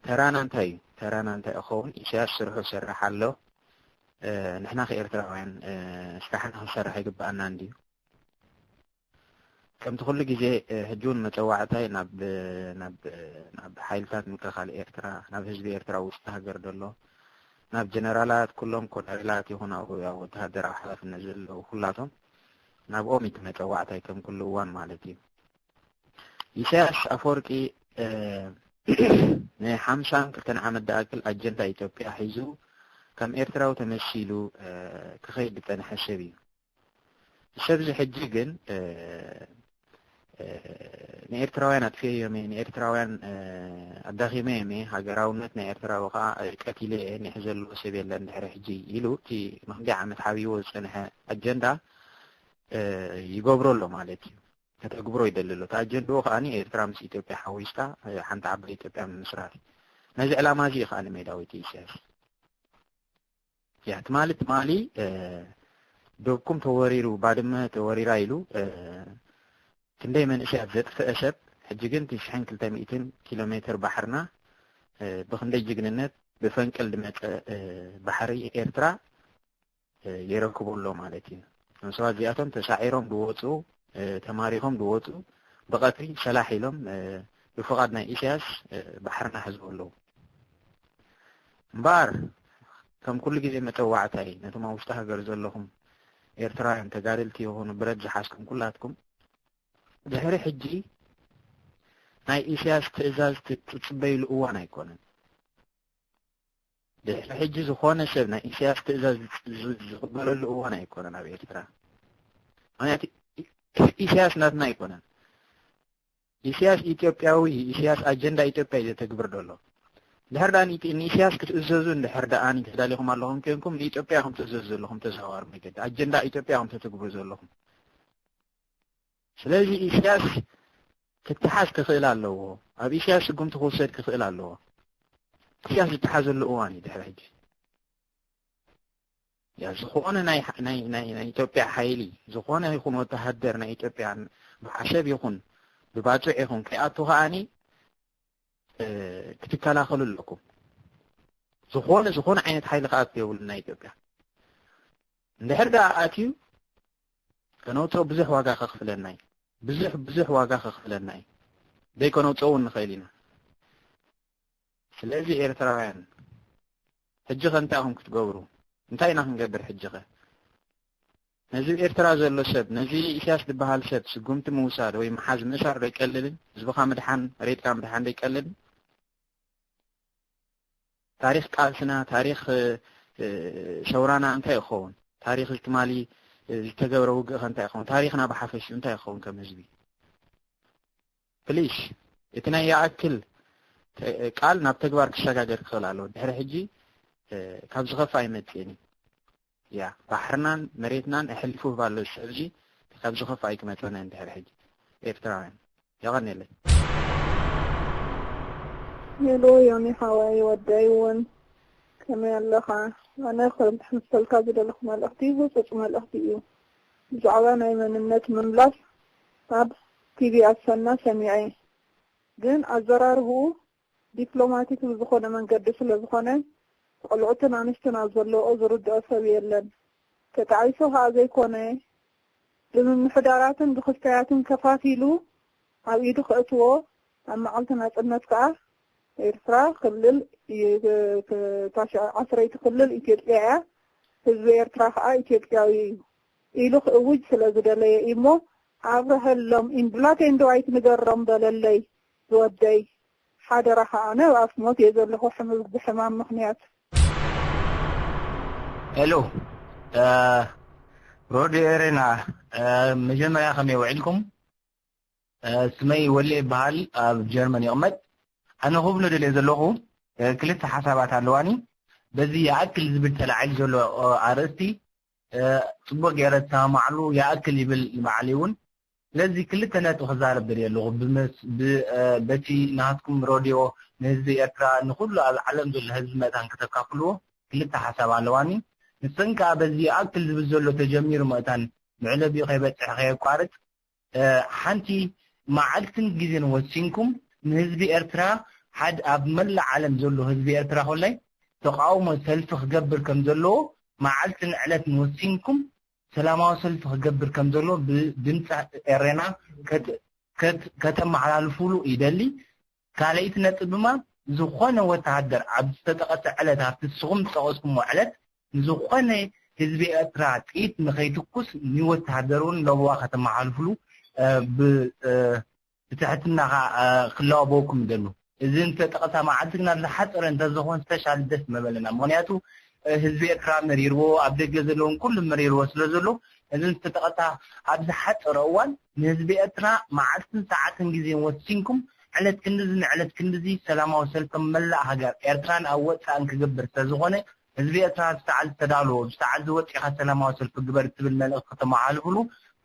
ተራና እንታይ እዩ? ተራና እንታይ ይኸውን? ኢሳያስ ስርሑ ይሰርሕ ኣሎ። ንሕና ከኤርትራውያን ስራሕና ክንሰርሕ ኣይግበኣናን ድዩ? ከምቲ ኩሉ ግዜ ሕጂ እውን መጸዋዕታይ ናብ ናብ ናብ ሓይልታት ምክልኻል ኤርትራ፣ ናብ ህዝቢ ኤርትራ ውሽጢ ሃገር ዘሎ፣ ናብ ጀነራላት፣ ኩሎም ኮሎኔላት ይኹን ኣብኡ ያው ወተሃደራዊ ሓላፍነት ዘለዉ ኩላቶም ናብኦም እዩ እቲ መጸዋዕታይ ከም ኩሉ እዋን ማለት እዩ። ኢሳያስ ኣፈወርቂ ንሓምሳን ክልተን ዓመት ዝኣክል ኣጀንዳ ኢትዮጵያ ሒዙ ከም ኤርትራዊ ተመሲሉ ክኸይድ ዝጸንሐ ሰብ እዩ። ሰብዚ ሕጂ ግን ንኤርትራውያን ኣጥፊኤዮም እየ፣ ንኤርትራውያን ኣዳኺመዮም እየ፣ ሃገራውነት ናይ ኤርትራዊ ከዓ ቀቲለ እየ፣ ንሕ ዘለዎ ሰብ የለን ድሕሪ ሕጂ ኢሉ እቲ ንክንደይ ዓመት ሓቢዎ ዝጸንሐ ኣጀንዳ ይገብሮ ኣሎ ማለት እዩ። ከተግብሮ ይደሊ ኣሎ። እቲ ኣጀንድኡ ከዓ ኤርትራ ምስ ኢትዮጵያ ሓዊስካ ሓንቲ ዓባይ ኢትዮጵያ ምምስራት እዩ። ነዚ ዕላማ እዚ እዩ ከዓ ንሜዳዊት ኢሳያስ። ያ ትማሊ ትማሊ ዶብኩም ተወሪሩ፣ ባድመ ተወሪራ ኢሉ ክንደይ መንእሰያት ዘጥፍአ ሰብ፣ ሕጂ ግን ትሽሕን ክልተ ሚእትን ኪሎ ሜትር ባሕርና ብክንደይ ጅግንነት ብፈንቅል ዝመፀ ባሕሪ ኤርትራ የረክቦ ኣሎ ማለት እዩ። እቶም ሰባት እዚኣቶም ተሳዒሮም ዝወፁ፣ ተማሪኾም ዝወፁ፣ ብቐትሪ ሰላሕ ኢሎም ብፍቓድ ናይ ኢሳያስ ባሕርና ሕዝቦ ኣለዉ። እምበኣር ከም ኩሉ ግዜ መጸዋዕታይ ነቶም ኣብ ውሽጢ ሃገር ዘለኹም ኤርትራውያን ተጋደልቲ ይኹኑ ብረት ዝሓዝኩም ኩላትኩም ድሕሪ ሕጂ ናይ ኢሳያስ ትእዛዝ ትጽበይሉ እዋን ኣይኮነን። ድሕሪ ሕጂ ዝኾነ ሰብ ናይ ኢሳያስ ትእዛዝ ዝቕበለሉ እዋን ኣይኮነን ኣብ ኤርትራ። ምክንያቱ ኢሳያስ ናትና ኣይኮነን። ኢሳያስ ኢትዮጵያዊ፣ ኢሳያስ ኣጀንዳ ኢትዮጵያ እዩ ዘተግብር ዘሎ። እንድሕር ደኣ ንኢሳያስ ክትእዘዙ እንድሕር ደኣ ተዳሊኹም ኣለኹም ኮይንኩም ንኢትዮጵያ ኢኹም ትእዘዙ ዘለኹም ተዘዋዋሪ መገዲ ኣጀንዳ ኢትዮጵያ ኢኹም ተተግብሩ ዘለኹም። ስለዚ ኢሳያስ ክትሓዝ ክኽእል ኣለዎ። ኣብ ኢሳያስ ስጉምቲ ክውሰድ ክኽእል ኣለዎ። ኢሳያስ ዝተሓዘሉ እዋን እዩ ድሕሪ ሕጂ። ያ ዝኾነ ናይ ናይ ናይ ናይ ኢትዮጵያ ሓይሊ ዝኾነ ይኹን ወተሃደር ናይ ኢትዮጵያ ብዓሰብ ይኹን ብባጽዕ ይኹን ከይኣቱ ከኣኒ ክትከላኸሉ ኣለኩም። ዝኾነ ዝኾነ ዓይነት ሓይሊ ክኣቱ የብሉን ናይ ኢትዮጵያ። እንድሕር ደኣ ኣትዩ ከነውፅኦ ብዙሕ ዋጋ ከኽፍለና እዩ። ብዙሕ ብዙሕ ዋጋ ከኽፍለና እዩ። ደይ ከነውፅኦ እውን ንኽእል ኢና። ስለዚ ኤርትራውያን ሕጂ ከ እንታይ ኢኹም ክትገብሩ? እንታይ ኢና ክንገብር ሕጂ ከ? ነዚ ኤርትራ ዘሎ ሰብ ነዚ ኢሳያስ ዝበሃል ሰብ ስጉምቲ ምውሳድ ወይ ምሓዝ ምእሳር ዶ ይቀልልን? ህዝብኻ ምድሓን መሬትካ ምድሓን ዶ ይቀልልን? ታሪኽ ቃልስና ታሪኽ ሰውራና እንታይ ይኸውን? ታሪኽ ትማሊ ዝተገብረ ውግእ ከ እንታይ ይኸውን? ታሪኽና ብሓፈሽኡ እንታይ ይኸውን ከም ህዝቢ? ፕሊሽ፣ እቲ ናይ ይኣክል ቃል ናብ ተግባር ክሸጋገር ክኽእል ኣለዎ። ድሕሪ ሕጂ ካብ ዝኸፍእ ኣይመጽእን እዩ። ያ ባሕርናን መሬትናን ኣሕሊፉ ህብ ኣሎ እዚ ሰብ እዚ። ካብ ዝኸፍእ ኣይክመጸና እንድሕር ሕጂ ኤርትራውያን። የቐንየለይ። ሄሎ ዮኒ ሓወይ ወደይ እውን ከመይ ኣለኻ? ኣነ ክምስልካ ዝደለኹ መልእኽቲ ህጹጽ መልእኽቲ እዩ። ብዛዕባ ናይ መንነት ምምላስ ኣብ ቲቪ ኣሰና ሰሚዐ፣ ግን ኣዘራርብኡ ዲፕሎማቲክ ብዝኾነ መንገዲ ስለ ዝኾነ ቆልዑትን ኣንስትን ኣብ ዘለውኦ ዝርድኦ ሰብ የለን። ተጣዒሱ ከኣ ዘይኮነ ብምምሕዳራትን ብክስታያትን ከፋፊሉ ኣብ ኢዱ ከእትዎ ኣብ መዓልቲ ናጽነት ከኣ ኤርትራ ክልል ታሽዓ ዓስረይቲ ክልል ኢትዮጵያ እያ። ህዝቢ ኤርትራ ከኣ ኢትዮጵያዊ እዩ ኢሉ ክእውጅ ስለ ዝደለየ እዩሞ ኣብርሀሎም in black and white ንገሮም በለለይ ዝወደይ ሓደራኻ። ኣነ ኣብ ኣፍ ሞት እየ ዘለኹ ሕምም ብሕማም ምኽንያት። ሄሎ ሮድዮ ኤሬና፣ መጀመርያ ከመይ ውዒልኩም? ስመይ ወሌ ይበሃል፣ ኣብ ጀርመን ይቕመጥ። ኣነ ክብሎ ደልየ ዘለኹ ክልተ ሓሳባት ኣለዋኒ። በዚ ይኣክል ዝብል ተላዒሉ ዘሎ ኣርእስቲ ጽቡቕ ገይረ ዝሰማማዕሉ ይኣክል ይብል ንባዕለይ እውን። ስለዚ ክልተ ነጥቢ ክዛረብ ደልየ ኣለኹ። በቲ ናትኩም ሮድዮ ንህዝቢ ኤርትራ ንኹሉ ኣብ ዓለም ዘሎ ህዝቢ መእታን ከተካፍልዎ ክልተ ሓሳብ ኣለዋኒ። ንሰን ከኣ በዚ ይኣክል ዝብል ዘሎ ተጀሚሩ መእታን መዕለቢኡ ከይበጽሕ ከየቋርጽ ሓንቲ መዓልትን ግዜን ወሲንኩም ንህዝቢ ኤርትራ ሓድ ኣብ መላእ ዓለም ዘሎ ህዝቢ ኤርትራ ኮላይ ተቃውሞ ሰልፊ ክገብር ከም ዘለዎ መዓልትን ዕለትን ወሲንኩም ሰላማዊ ሰልፊ ክገብር ከም ዘሎ ብድምፂ ኤሬና ከተመሓላልፉሉ ይደሊ። ካልኣይቲ ነጥብ ድማ ዝኾነ ወተሃደር ኣብ ዝተጠቐሰ ዕለት ኣብቲ ንስኹም ዝጠቐስኩሞ ዕለት ንዝኾነ ህዝቢ ኤርትራ ጥይት ንኸይትኩስ ንወተሃደር እውን ለበዋ ከተመሓልፍሉ ብትሕትና ክላበወኩም ይደሉ። እዚ እንተጠቐሳ መዓልቲ ግና ዝሓፀረ እንተዝኾን ስፔሻል ደስ መበለና። ምኽንያቱ ህዝቢ ኤርትራ መሪርዎ፣ ኣብ ደገ ዘለውን ኩሉ መሪርዎ ስለ ዘሎ እዚ ዝተጠቐሳ ኣብ ዝሓፀረ እዋን ንህዝቢ ኤርትራ መዓልትን ሰዓትን ግዜን ወሲንኩም ዕለት ክንድዚ ንዕለት ክንድዚ ሰላማዊ ሰልፊ መላእ ሃገር ኤርትራን ኣብ ወፃእን ክገብር ስለዝኾነ ህዝቢ ኤርትራ ብሰዓል ዝተዳለዎ ብሰዓል ዝወፂኻ ሰላማዊ ሰልፊ ግበር እትብል መልእኽቲ ከተመሓልፍሉ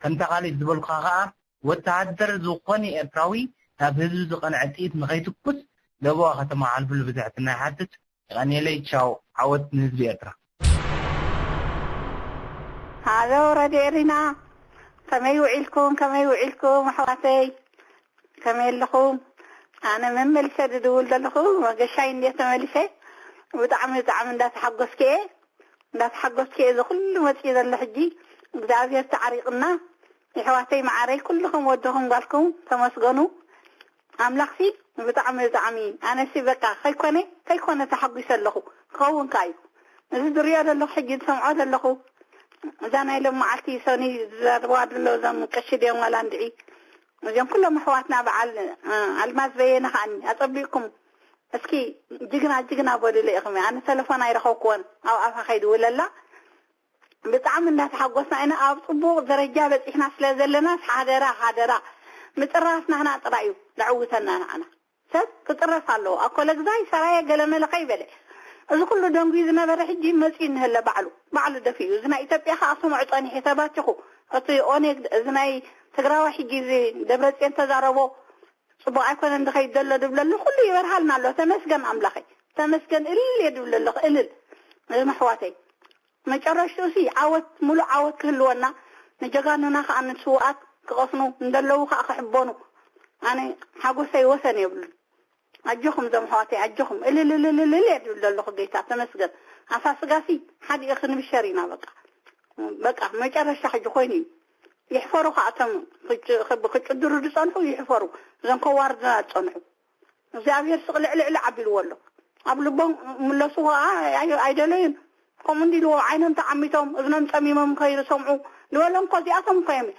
ከምታ ካልእ ዝበልኩኻ ከዓ ወተሃደር ዝኾነ ኤርትራዊ ናብ ህዝቢ ዝቐንዐ ጥይት ንኸይትኩስ ለበዋ ከተመሓልፍሉ ብትሕትና ይሓትት። የቐንየለይ። ቻው። ዓወት ንህዝቢ ኤርትራ። ሃሎ ረድዮ ኤሪና ከመይ ውዒልኩም? ከመይ ውዒልኩም ኣሕዋተይ? ከመይ ኣለኹም? ኣነ መመሊሰ ድድውል ዘለኹ መገሻይ እንድየ ተመሊሰ። ብጣዕሚ ብጣዕሚ እንዳተሓጎስኩ እየ እንዳተሓጎስኩ እየ። እዚ ኩሉ መፂኡ ዘሎ ሕጂ እግዚኣብሔር ተዓሪቕና። የሕዋተይ መዓረይ ኩልኹም ወድኹም ጓልኩም ተመስገኑ። ኣምላኽሲ ብጣዕሚ ብጣዕሚ ኣነሲ በቃ ከይኮነ ከይኮነ ተሓጒሰ ኣለኹ። ክኸውን ከኣ እዩ እዚ ዝሪኦ ዘለኹ ሕጂ ዝሰምዖ ዘለኹ። እዛ ናይ ሎም መዓልቲ ሰኒ ዝዛረብዋ ዘሎ እዞም ቀሺ ድዮም ዋላ እንድዒ እዚኦም ኩሎም ኣሕዋትና በዓል ኣልማዝ በየነ ከኣኒ ኣጸቢቕኩም እስኪ ጅግና ጅግና በሉለ ኢኹም። ኣነ ተለፎን ኣይረኸብክዎን ኣብ ኣፋ ከይድውለላ ብጣዕሚ እንዳተሓጎስና ኢና። ኣብ ጽቡቕ ደረጃ በጺሕና ስለ ዘለና ሓደራ ሓደራ ምጥራፍ ናህና ጥራይ እዩ ለዕውተና ንዓና። ሰብ ክጥረፍ ኣለዎ። ኣኮለግዛይ ሰራየ ገለመለ ከይበለ እዚ ኩሉ ደንጉዩ ዝነበረ ሕጂ መጺኡ እንሀለ ባዕሉ ባዕሉ ደፊኡ። እዚ ናይ ኢትዮጵያ ከኣ ስምዑ ጸኒሐ ተባቲኹ። እቲ ኦኔግ እዚ ናይ ትግራዋይ ሕጂ እዚ ደብረጽዮን ተዛረቦ ጽቡቕ ኣይኮነን ዝኸይድ ዘሎ ድብለሉ ኩሉ ይበርሃልና ኣሎ። ተመስገን ኣምላኸይ ተመስገን እልል እየ ድብለለኹ እልል። እዞም ኣሕዋተይ መጨረሽትኡሲ ዓወት ሙሉእ ዓወት ክህልወና ንጀጋኑና ከኣ ንስውኣት ክቐስኑ እንደለዉ ከኣ ክሕበኑ ኣነ ሓጎሰይ ወሰን የብሉን። ኣጆኹም እዞም ኣሕዋተይ ኣጆኹም እልልልልልል እየ ድብል ዘለኹ ጌታ ተመስገን። ኣፋ ስጋሲ ሓዲኡ ክንብሸር ኢና በቃ በቃ መጨረሻ ሕጂ ኮይኑ እዩ። ይሕፈሩ ከኣ እቶም ክጭድሩ ዝጸንሑ ይሕፈሩ እዞም ከዋርድና ዝጸንሑ እግዚኣብሔር ስቕ ልዕልዕሊ ዓቢልዎ ኣሎ ኣብ ልቦም ምለሱ ከኣ ኣይደለዩን ከምኡ እንዲልዎ ዓይኖም ተዓሚቶም እዝኖም ጸሚሞም ከይሰምዑ ዝበሎም እኮ እዚኣቶም እኮ እዮም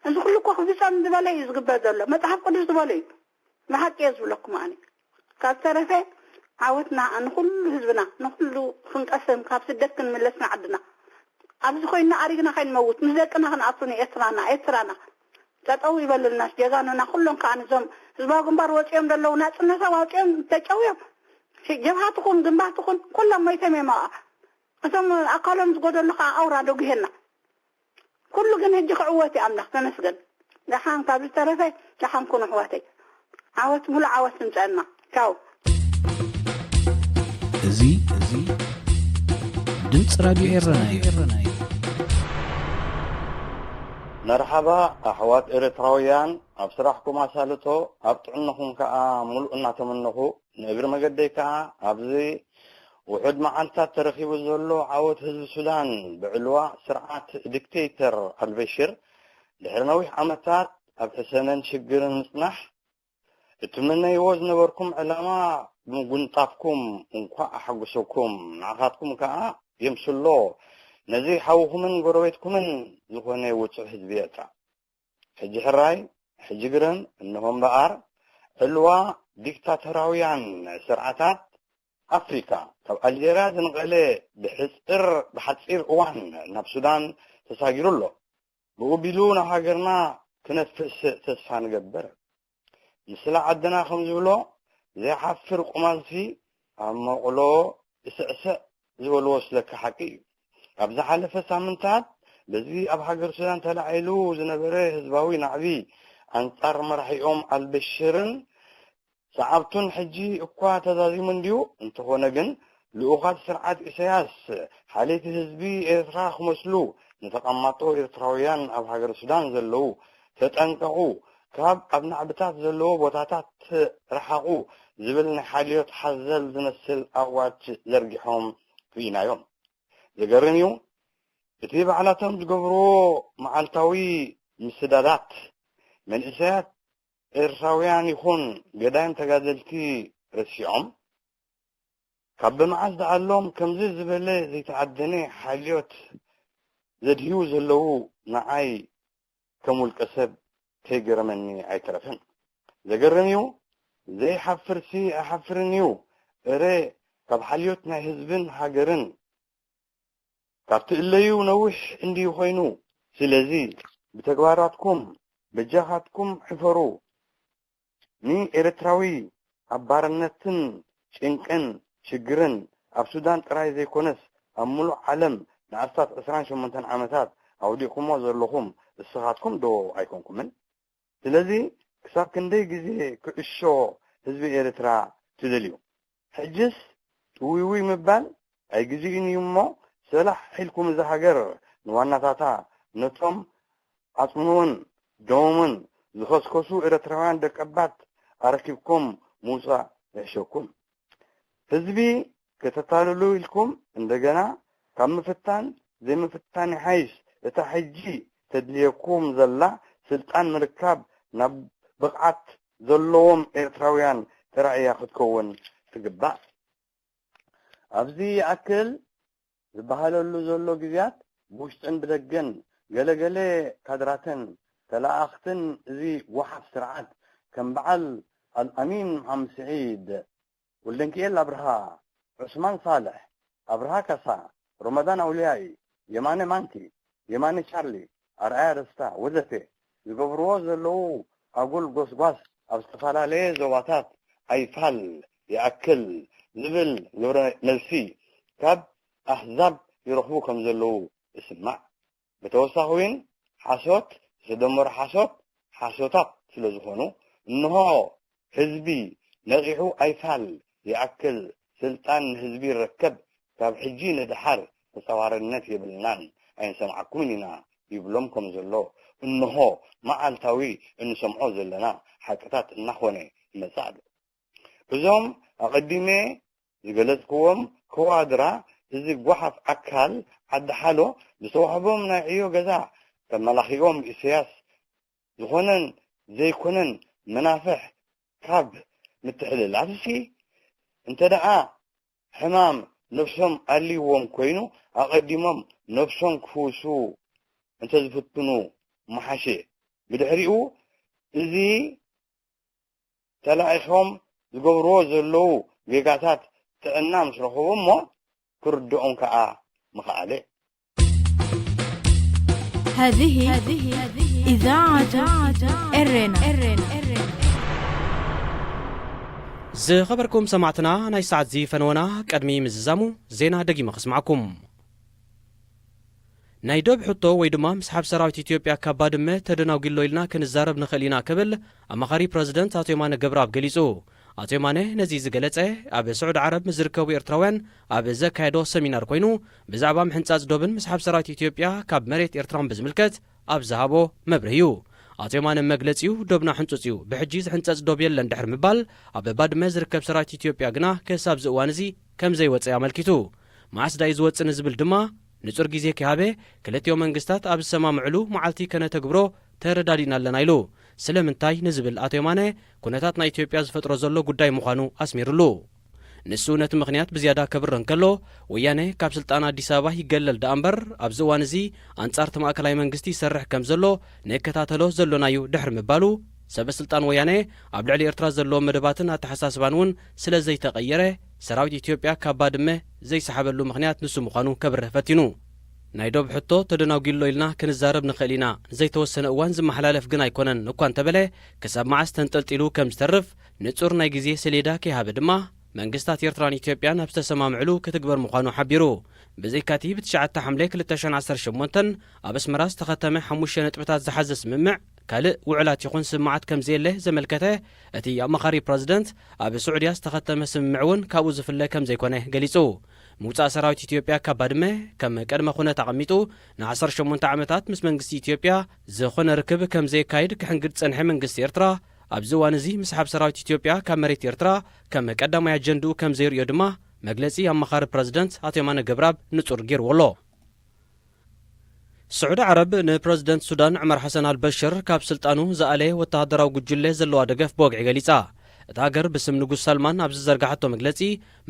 እዚ ኩሉ እኮ ክፍጸም ዝበለ እዩ ዝግበር ዘሎ መጽሓፍ ቅዱስ ዝበሎ እዩ ብሓቂ እየ ዝብለኩም ኣነ ካብ ዝተረፈ ዓወትና ንኹሉ ህዝብና ንኹሉ ክንቀስም ካብ ስደት ክንምለስ ንዓድና ኣብዚ ኮይንና ኣሪግና ከይንመውት፣ ምስ ደቅና ክንኣቱ ንኤርትራና፣ ኤርትራና። ጠጠው ይበሉልና ጀጋኑና ኩሎም። ከኣ ንዞም ህዝባዊ ግንባር ወጺኦም ዘለዉ፣ ናጽነቶም ኣውጺኦም ተጨውዮም፣ ጀብሃ ትኹን ግንባር ትኹን ኩሎም ሞይቶም እዮም ኣብኣ። እቶም ኣካሎም ዝጎደሉ ከኣ ኣውራ ደጉሄና። ኩሉ ግን ሕጂ ክዕወት እዩ ኣምላኽ ተመስገን። ደሓን ካብ ዝተረፈ ደሓን ኩኑ ኣሕዋተይ። ዓወት፣ ሙሉእ ዓወት ትምጸአና። ቻው። እዚ እዚ ድምፂ ራድዮ ኤረና እዩ። መርሓባ ኣሕዋት ኤርትራውያን፣ ኣብ ስራሕኩም ኣሳልጦ፣ ኣብ ጥዕናኹም ከኣ ሙሉእ እናተመነኹ፣ ንእግሪ መገደይ ከኣ ኣብዚ ውሑድ መዓልታት ተረኺቡ ዘሎ ዓወት ህዝቢ ሱዳን ብዕልዋ ስርዓት ዲክቴተር ኣልበሽር ድሕሪ ነዊሕ ዓመታት ኣብ ሕሰምን ሽግርን ምጽናሕ እትምነይዎ ዝነበርኩም ዕላማ ብምጉንጣፍኩም እንኳዕ ኣሐጉሰኩም፣ ንዓኻትኩም ከኣ የምስሎ። ነዚ ሓውኹምን ጎረቤትኩምን ዝኾነ ውጹዕ ህዝቢ ኤርትራ። ሕጂ ሕራይ፣ ሕጂ ግርም፣ እንሆ እምበኣር፣ ዕልዋ ዲክታቶራውያን ስርዓታት ኣፍሪካ ካብ ኣልጀርያ ዝነቐለ ብሕጽር ብሓጺር እዋን ናብ ሱዳን ተሳጊሩ ኣሎ። ብኡ ቢሉ ናብ ሃገርና ክነፍስ ተስፋ ንገብር። ንስለ ዓድና ከም ዝብሎ ዘይሓፍር ቁማልሲ ኣብ መቑሎ እስዕስዕ ዝበልዎ ስለካ ሓቂ እዩ። ኣብ ዝሓለፈ ሳምንታት በዚ ኣብ ሃገር ሱዳን ተላዒሉ ዝነበረ ህዝባዊ ናዕቢ ኣንጻር መራሒኦም ኣልበሽርን ሰዓብቱን ሕጂ እኳ ተዛዚሙ እንድዩ። እንተኾነ ግን ልኡኻት ስርዓት ኢሳያስ ሓለይቲ ህዝቢ ኤርትራ ክመስሉ ንተቐማጦ ኤርትራውያን ኣብ ሃገር ሱዳን ዘለዉ ተጠንቀቑ፣ ካብ ኣብ ናዕብታት ዘለዎ ቦታታት ርሓቑ ዝብል ናይ ሓልዮት ሓዘል ዝመስል ኣዋጅ ዘርጊሖም ርኢናዮም። ዘገርም እዩ፣ እቲ ባዕላቶም ዝገብርዎ መዓልታዊ ምስዳዳት መንእሰያት ኤርትራውያን ይኹን ገዳይም ተጋደልቲ ረሲዖም፣ ካብ ብመዓስ ደኣሎም ከምዚ ዝበለ ዘይተኣደነ ሓልዮት ዘድህዩ ዘለዉ ንዓይ ከም ውልቀ ሰብ ከይገረመኒ ኣይተረፈን። ዘገርም እዩ፣ ዘይሓፍርሲ ኣይሓፍርን እዩ። እረ ካብ ሓልዮት ናይ ህዝብን ሃገርን ካብ ትእለዩ ነዊሕ እንድዩ ኮይኑ። ስለዚ ብተግባራትኩም በጃኻትኩም ሕፈሩ። ንኤርትራዊ ኣብ ባርነትን ጭንቅን ሽግርን ኣብ ሱዳን ጥራይ ዘይኮነስ ኣብ ምሉእ ዓለም ንኣስታት ዕስራን ሸሞንተን ዓመታት ኣውዲቕኩሞ ዘለኹም እስኻትኩም ዶ ኣይኮንኩምን? ስለዚ ክሳብ ክንደይ ግዜ ክዕሾ ህዝቢ ኤርትራ ትደልዩ? ሕጅስ ጥውይውይ ምባል ኣይግዜኡን እዩ እሞ ሰላሕ ኢልኩም እዛ ሃገር ንዋናታታ ነቶም ዓጽምውን ደሞምን ዝኸስከሱ ኤርትራውያን ደቀባት ኣረኪብኩም ምውጻእ ይሕሸኩም። ህዝቢ ከተታልሉ ኢልኩም እንደገና ካብ ምፍታን ዘይምፍታን ይሓይሽ። እታ ሕጂ ተድልየኩም ዘላ ስልጣን ምርካብ ናብ ብቕዓት ዘለዎም ኤርትራውያን ጥራይ እያ ክትከውን ትግባእ። ኣብዚ ይኣክል ዝበሃለሉ ዘሎ ግዜያት ብውሽጥን ብደገን ገለገለ ካድራትን ተለኣኣኽትን እዚ ጓሓፍ ስርዓት ከም በዓል ኣልኣሚን መሓመድ ስዒድ፣ ወልደንኪኤል ኣብርሃ፣ ዑስማን ሳልሕ፣ ኣብርሃ ካሳ፣ ሮመዳን ኣውልያይ፣ የማነ ማንኪ፣ የማነ ቻርሊ፣ ኣርኣያ ደስታ ወዘተ ዝገብርዎ ዘለዉ ኣጉል ጎስጓስ ኣብ ዝተፈላለየ ዞባታት ኣይፋል ይኣክል ዝብል ግብረ መልሲ ካብ ኣህዛብ ይረኽቡ ከም ዘለዉ ይስማዕ። ብተወሳኺ እውን ሓሶት ዝተደመረ ሓሶት ሓሶታት ስለ ዝኾኑ እንሆ ህዝቢ ነቒሑ ኣይፋል ይኣክል ስልጣን ንህዝቢ ይረከብ ካብ ሕጂ ንደሓር ተጻዋርነት የብልናን ኣይንሰምዓኩምን ኢና ይብሎም ከም ዘሎ እንሆ መዓልታዊ እንሰምዖ ዘለና ሓቅታት እናኾነ ይመጽእ ኣሎ። እዞም ኣቐዲመ ዝገለጽክዎም ከዋድራ እዚ ጓሓፍ ኣካል ዓዲ ሓሎ ዝተዋህቦም ናይ ዕዮ ገዛ ተመላኺኦም ኢሳያስ ዝኾነን ዘይኮነን መናፍሕ ካብ ምትሕልላፍሲ እንተ ደኣ ሕማም ነብሶም ኣልይዎም ኮይኑ ኣቐዲሞም ነብሶም ክፍውሱ እንተዝፍትኑ ምሓሸ። ብድሕሪኡ እዚ ተላኢኾም ዝገብርዎ ዘለዉ ጌጋታት ጥዕና ምስ ረኸቡ እሞ ክርድኦም ከኣ ምኽኣለ። هذه إذاعة إرينا. ዝኸበርኩም ሰማዕትና፣ ናይ ሰዓት እዚ ፈነወና ቅድሚ ምዝዛሙ ዜና ደጊመ ከስማዕኩም። ናይ ዶብ ሕቶ ወይ ድማ ምስሓብ ሰራዊት ኢትዮጵያ ካብ ባድመ ተደናጒሎ ኢልና ክንዛረብ ንኽእል ኢና ክብል ኣማኻሪ ፕረዚደንት ኣቶ የማነ ገብረኣብ ገሊጹ። ኣቶ የማነ ነዚ ዝገለጸ ኣብ ስዑዲ ዓረብ ምስ ዝርከቡ ኤርትራውያን ኣብ ዘካየዶ ሰሚናር ኮይኑ፣ ብዛዕባ ምሕንጻጽ ዶብን ምስሓብ ሰራዊት ኢትዮጵያ ካብ መሬት ኤርትራን ብዝምልከት ኣብ ዝሃቦ መብርሂ እዩ። ኣቶ የማነ መግለጺኡ፣ ዶብና ሕንጹጽ እዩ፣ ብሕጂ ዝሕንጸጽ ዶብ የለን ድሕሪ ምባል፣ ኣብ ባድመ ዝርከብ ሰራዊት ኢትዮጵያ ግና ክሳብ እዚ እዋን እዚ ከም ዘይወጸ ኣመልኪቱ። መዓስ ዳዩ ዝወጽእ ንዝብል ድማ፣ ንጹር ግዜ ከይሃበ፣ ክልቲኦም መንግስታት ኣብ ዝሰማምዕሉ መዓልቲ ከነተግብሮ ተረዳዲእና ኣለና ኢሉ። ስለምንታይ ንዝብል ኣቶ የማነ፣ ኩነታት ናይ ኢትዮጵያ ዝፈጥሮ ዘሎ ጉዳይ ምዃኑ ኣስሚርሉ። ንሱ ነቲ ምኽንያት ብዝያዳ ከብርህ እንከሎ፣ ወያነ ካብ ስልጣን ኣዲስ ኣበባ ይገለል ደኣ እምበር፣ ኣብዚ እዋን እዚ ኣንጻር እቲ ማእከላይ መንግስቲ ይሰርሕ ከም ዘሎ ንከታተሎ ዘሎና'ዩ ድሕሪ ምባሉ፣ ሰበ ስልጣን ወያነ ኣብ ልዕሊ ኤርትራ ዘለዎ መደባትን ኣተሓሳስባን እውን ስለ ዘይተቐየረ፣ ሰራዊት ኢትዮጵያ ካብ ባድመ ዘይሰሓበሉ ምኽንያት ንሱ ምዃኑ ከብርህ ፈቲኑ። ናይ ዶብ ሕቶ ተደናጒሎ ኢልና ክንዛረብ ንኽእል ኢና፣ ዘይተወሰነ እዋን ዝመሓላለፍ ግን ኣይኮነን እኳ እንተበለ፣ ክሳብ መዓስ ተንጠልጢሉ ከም ዝተርፍ ንጹር ናይ ግዜ ሰሌዳ ከይሃበ ድማ፣ መንግስታት ኤርትራን ኢትዮጵያን ኣብ ዝተሰማምዕሉ ክትግበር ምዃኑ ሓቢሩ። ብዘይካ'ቲ ብትሽዓተ ሓምለ ክልተ ሽሕን ዓሰርተ ሸሞንተን ኣብ ኣስመራ ዝተኸተመ ሓሙሽተ ነጥብታት ዝሓዘ ስምምዕ፣ ካልእ ውዕላት ይኹን ስምምዓት ከም ዘየለ ዘመልከተ እቲ ኣማኻሪ ፕረዚደንት፣ ኣብ ስዑድያ ዝተኸተመ ስምምዕ እውን ካብኡ ዝፍለ ከም ዘይኮነ ገሊጹ። ምውጻእ ሰራዊት ኢትዮጵያ ካብ ባድመ ከም ቅድመ ኩነት ኣቐሚጡ፣ ን ዓሰርተ ሸሞንተ ዓመታት ምስ መንግስቲ ኢትዮጵያ ዝኾነ ርክብ ከም ዘየካይድ ክሕንግድ ዝጸንሐ መንግስቲ ኤርትራ፣ ኣብዚ እዋን እዚ ምስሓብ ሰራዊት ኢትዮጵያ ካብ መሬት ኤርትራ ከም ቀዳማይ ኣጀንድኡ ከም ዘይርእዮ ድማ መግለጺ ኣማኻሪ ፕረዚደንት ኣቶ የማነ ገብረኣብ ንጹር ገይርዎ ኣሎ። ስዑዲ ዓረብ ንፕረዚደንት ሱዳን ዑመር ሓሰን ኣልበሽር ካብ ስልጣኑ ዝኣለየ ወተሃደራዊ ጉጅለ ዘለዋ ደገፍ ብወግዒ ገሊጻ። እታ ሃገር ብስም ንጉስ ሳልማን ኣብ ዝዘርጋሓቶ መግለጺ፣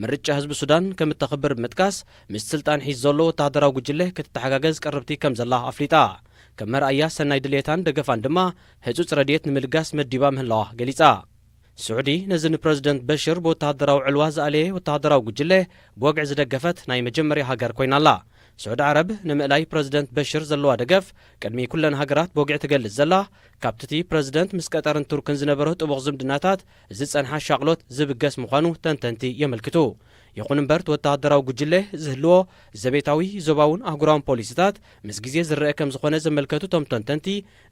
ምርጫ ህዝቢ ሱዳን ከም እተኽብር ብምጥቃስ፣ ምስቲ ስልጣን ሒዝ ዘሎ ወተሃደራዊ ጉጅለ ክትተሓጋገዝ ቅርብቲ ከም ዘላ ኣፍሊጣ። ከም መርኣያ ሰናይ ድሌታን ደገፋን ድማ ህጹጽ ረድኤት ንምልጋስ መዲባ ምህላዋ ገሊጻ። ስዑዲ ነዚ ንፕረዚደንት በሽር ብወተሃደራዊ ዕልዋ ዝኣለየ ወተሃደራዊ ጉጅለ ብወግዒ ዝደገፈት ናይ መጀመርያ ሃገር ኮይና ኣላ። ስዑዲ ዓረብ ንምእላይ ፕረዚደንት በሽር ዘለዋ ደገፍ ቅድሚ ኩለን ሃገራት ብወግዒ ትገልጽ ዘላ፣ ካብቲ እቲ ፕረዚደንት ምስ ቀጠርን ቱርክን ዝነበሮ ጥቡቕ ዝምድናታት ዝጸንሓ ሻቕሎት ዝብገስ ምዃኑ ተንተንቲ የመልክቱ። ይኹን እምበር፣ እቲ ወተሃደራዊ ጉጅለ ዝህልዎ ዘቤታዊ፣ ዞባውን ኣህጉራውን ፖሊሲታት ምስ ግዜ ዝረአ ከም ዝኾነ ዘመልከቱ እቶም ተንተንቲ፣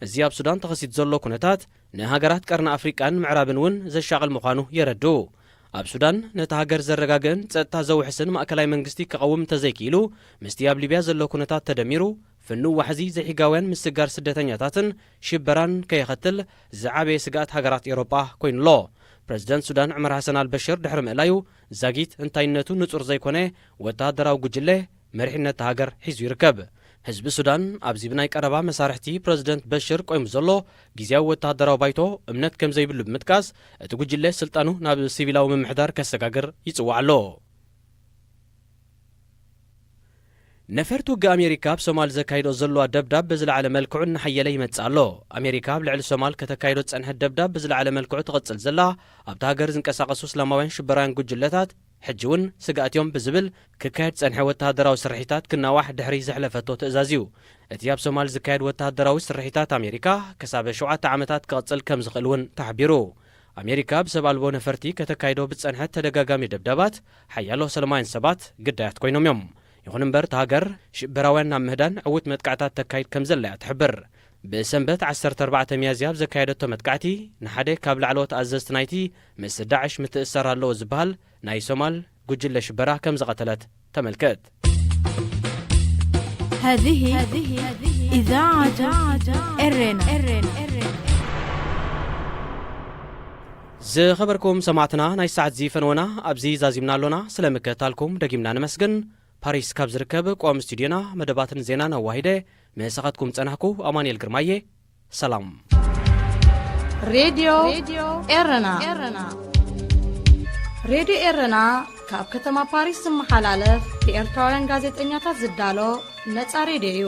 እዚ ኣብ ሱዳን ተኸሲቱ ዘሎ ኩነታት ንሃገራት ቀርኒ ኣፍሪቃን ምዕራብን እውን ዘሻቕል ምዃኑ የረድኡ። ኣብ ሱዳን ነቲ ሃገር ዘረጋግእን ጸጥታ ዘውሕስን ማእከላይ መንግስቲ ክቐውም እንተዘይክኢሉ፣ ምስቲ ኣብ ሊብያ ዘሎ ኩነታት ተደሚሩ፣ ፍኑው ዋሕዚ ዘይሕጋውያን ምስግጋር ስደተኛታትን ሽበራን ከየኸትል ዝዓበየ ስግኣት ሃገራት ኤውሮጳ ኮይኑ ኣሎ። ፕረዚደንት ሱዳን ዑመር ሓሰን ኣልበሽር ድሕሪ ምእላዩ፣ ዛጊት እንታይነቱ ንጹር ዘይኮነ ወተሃደራዊ ጉጅለ መሪሕነት እታ ሃገር ሒዙ ይርከብ። ህዝቢ ሱዳን ኣብዚ ብናይ ቀረባ መሳርሕቲ ፕረዚደንት በሽር ቆይሙ ዘሎ ግዝያዊ ወተሃደራዊ ባይቶ እምነት ከም ዘይብሉ ብምጥቃስ፣ እቲ ጉጅለ ስልጣኑ ናብ ሲቪላዊ ምምሕዳር ከሰጋግር ይጽዋዕ ኣሎ። ነፈርቲ ውግእ ኣሜሪካ ኣብ ሶማል ዘካይዶ ዘለዋ ደብዳብ ብዝለዓለ መልክዑ እናሓየለ ይመጽእ ኣሎ። ኣሜሪካ ኣብ ልዕሊ ሶማል ከተካይዶ ዝጸንሐት ደብዳብ ብዝለዓለ መልክዑ ትቕጽል ዘላ፣ ኣብታ ሃገር ዝንቀሳቐሱ እስላማውያን ሽበራውያን ጉጅለታት ሕጂ እውን ስግኣት እዮም ብዝብል ክካየድ ዝጸንሐ ወተሃደራዊ ስርሒታት ክናዋሕ ድሕሪ ዘሕለፈቶ ትእዛዝ እዩ። እቲ ኣብ ሶማል ዝካየድ ወተሃደራዊ ስርሒታት ኣሜሪካ ክሳብ ሸውዓተ ዓመታት ክቕጽል ከም ዝኽእል እውን ተሓቢሩ። ኣሜሪካ ብሰብ ኣልቦ ነፈርቲ ከተካይዶ ብዝጸንሐት ተደጋጋሚ ደብዳባት ሓያሎ ሰላማውያን ሰባት ግዳያት ኮይኖም እዮም። ይኹን እምበር፣ እታ ሃገር ሽበራውያን ናብ ምህዳን ዕዉት መጥቃዕታት ተካይድ ከም ዘላ እያ ትሕብር። ብሰንበት ዓሰርተ ኣርባዕተ ሚያዝያ ኣብ ዘካየደቶ መጥቃዕቲ፣ ንሓደ ካብ ላዕለዎት ኣዘዝቲ ናይቲ ምስ ዳዕሽ ምትእስሳር ኣለዎ ዝበሃል ናይ ሶማል ጉጅለ ሽበራ ከም ዝቐተለት ተመልከት። هذه إذاعة إرينا. ዝኸበርኩም ሰማዕትና፣ ናይ ሰዓት እዚ ፈነወና ኣብዚ ዛዚምና ኣሎና። ስለ ምክትታልኩም ደጊምና ነመስግን። ፓሪስ ካብ ዝርከብ ቀዋሚ ስቱድዮና መደባትን ዜናን ኣዋሂደ ምሳኻትኩም ጸናሕኩ ኣማኑኤል ግርማየ። ሰላም። ሬድዮ ኤረና። ሬድዮ ኤረና ካብ ከተማ ፓሪስ ዝመሓላለፍ ብኤርትራውያን ጋዜጠኛታት ዝዳሎ ነጻ ሬድዮ እዩ።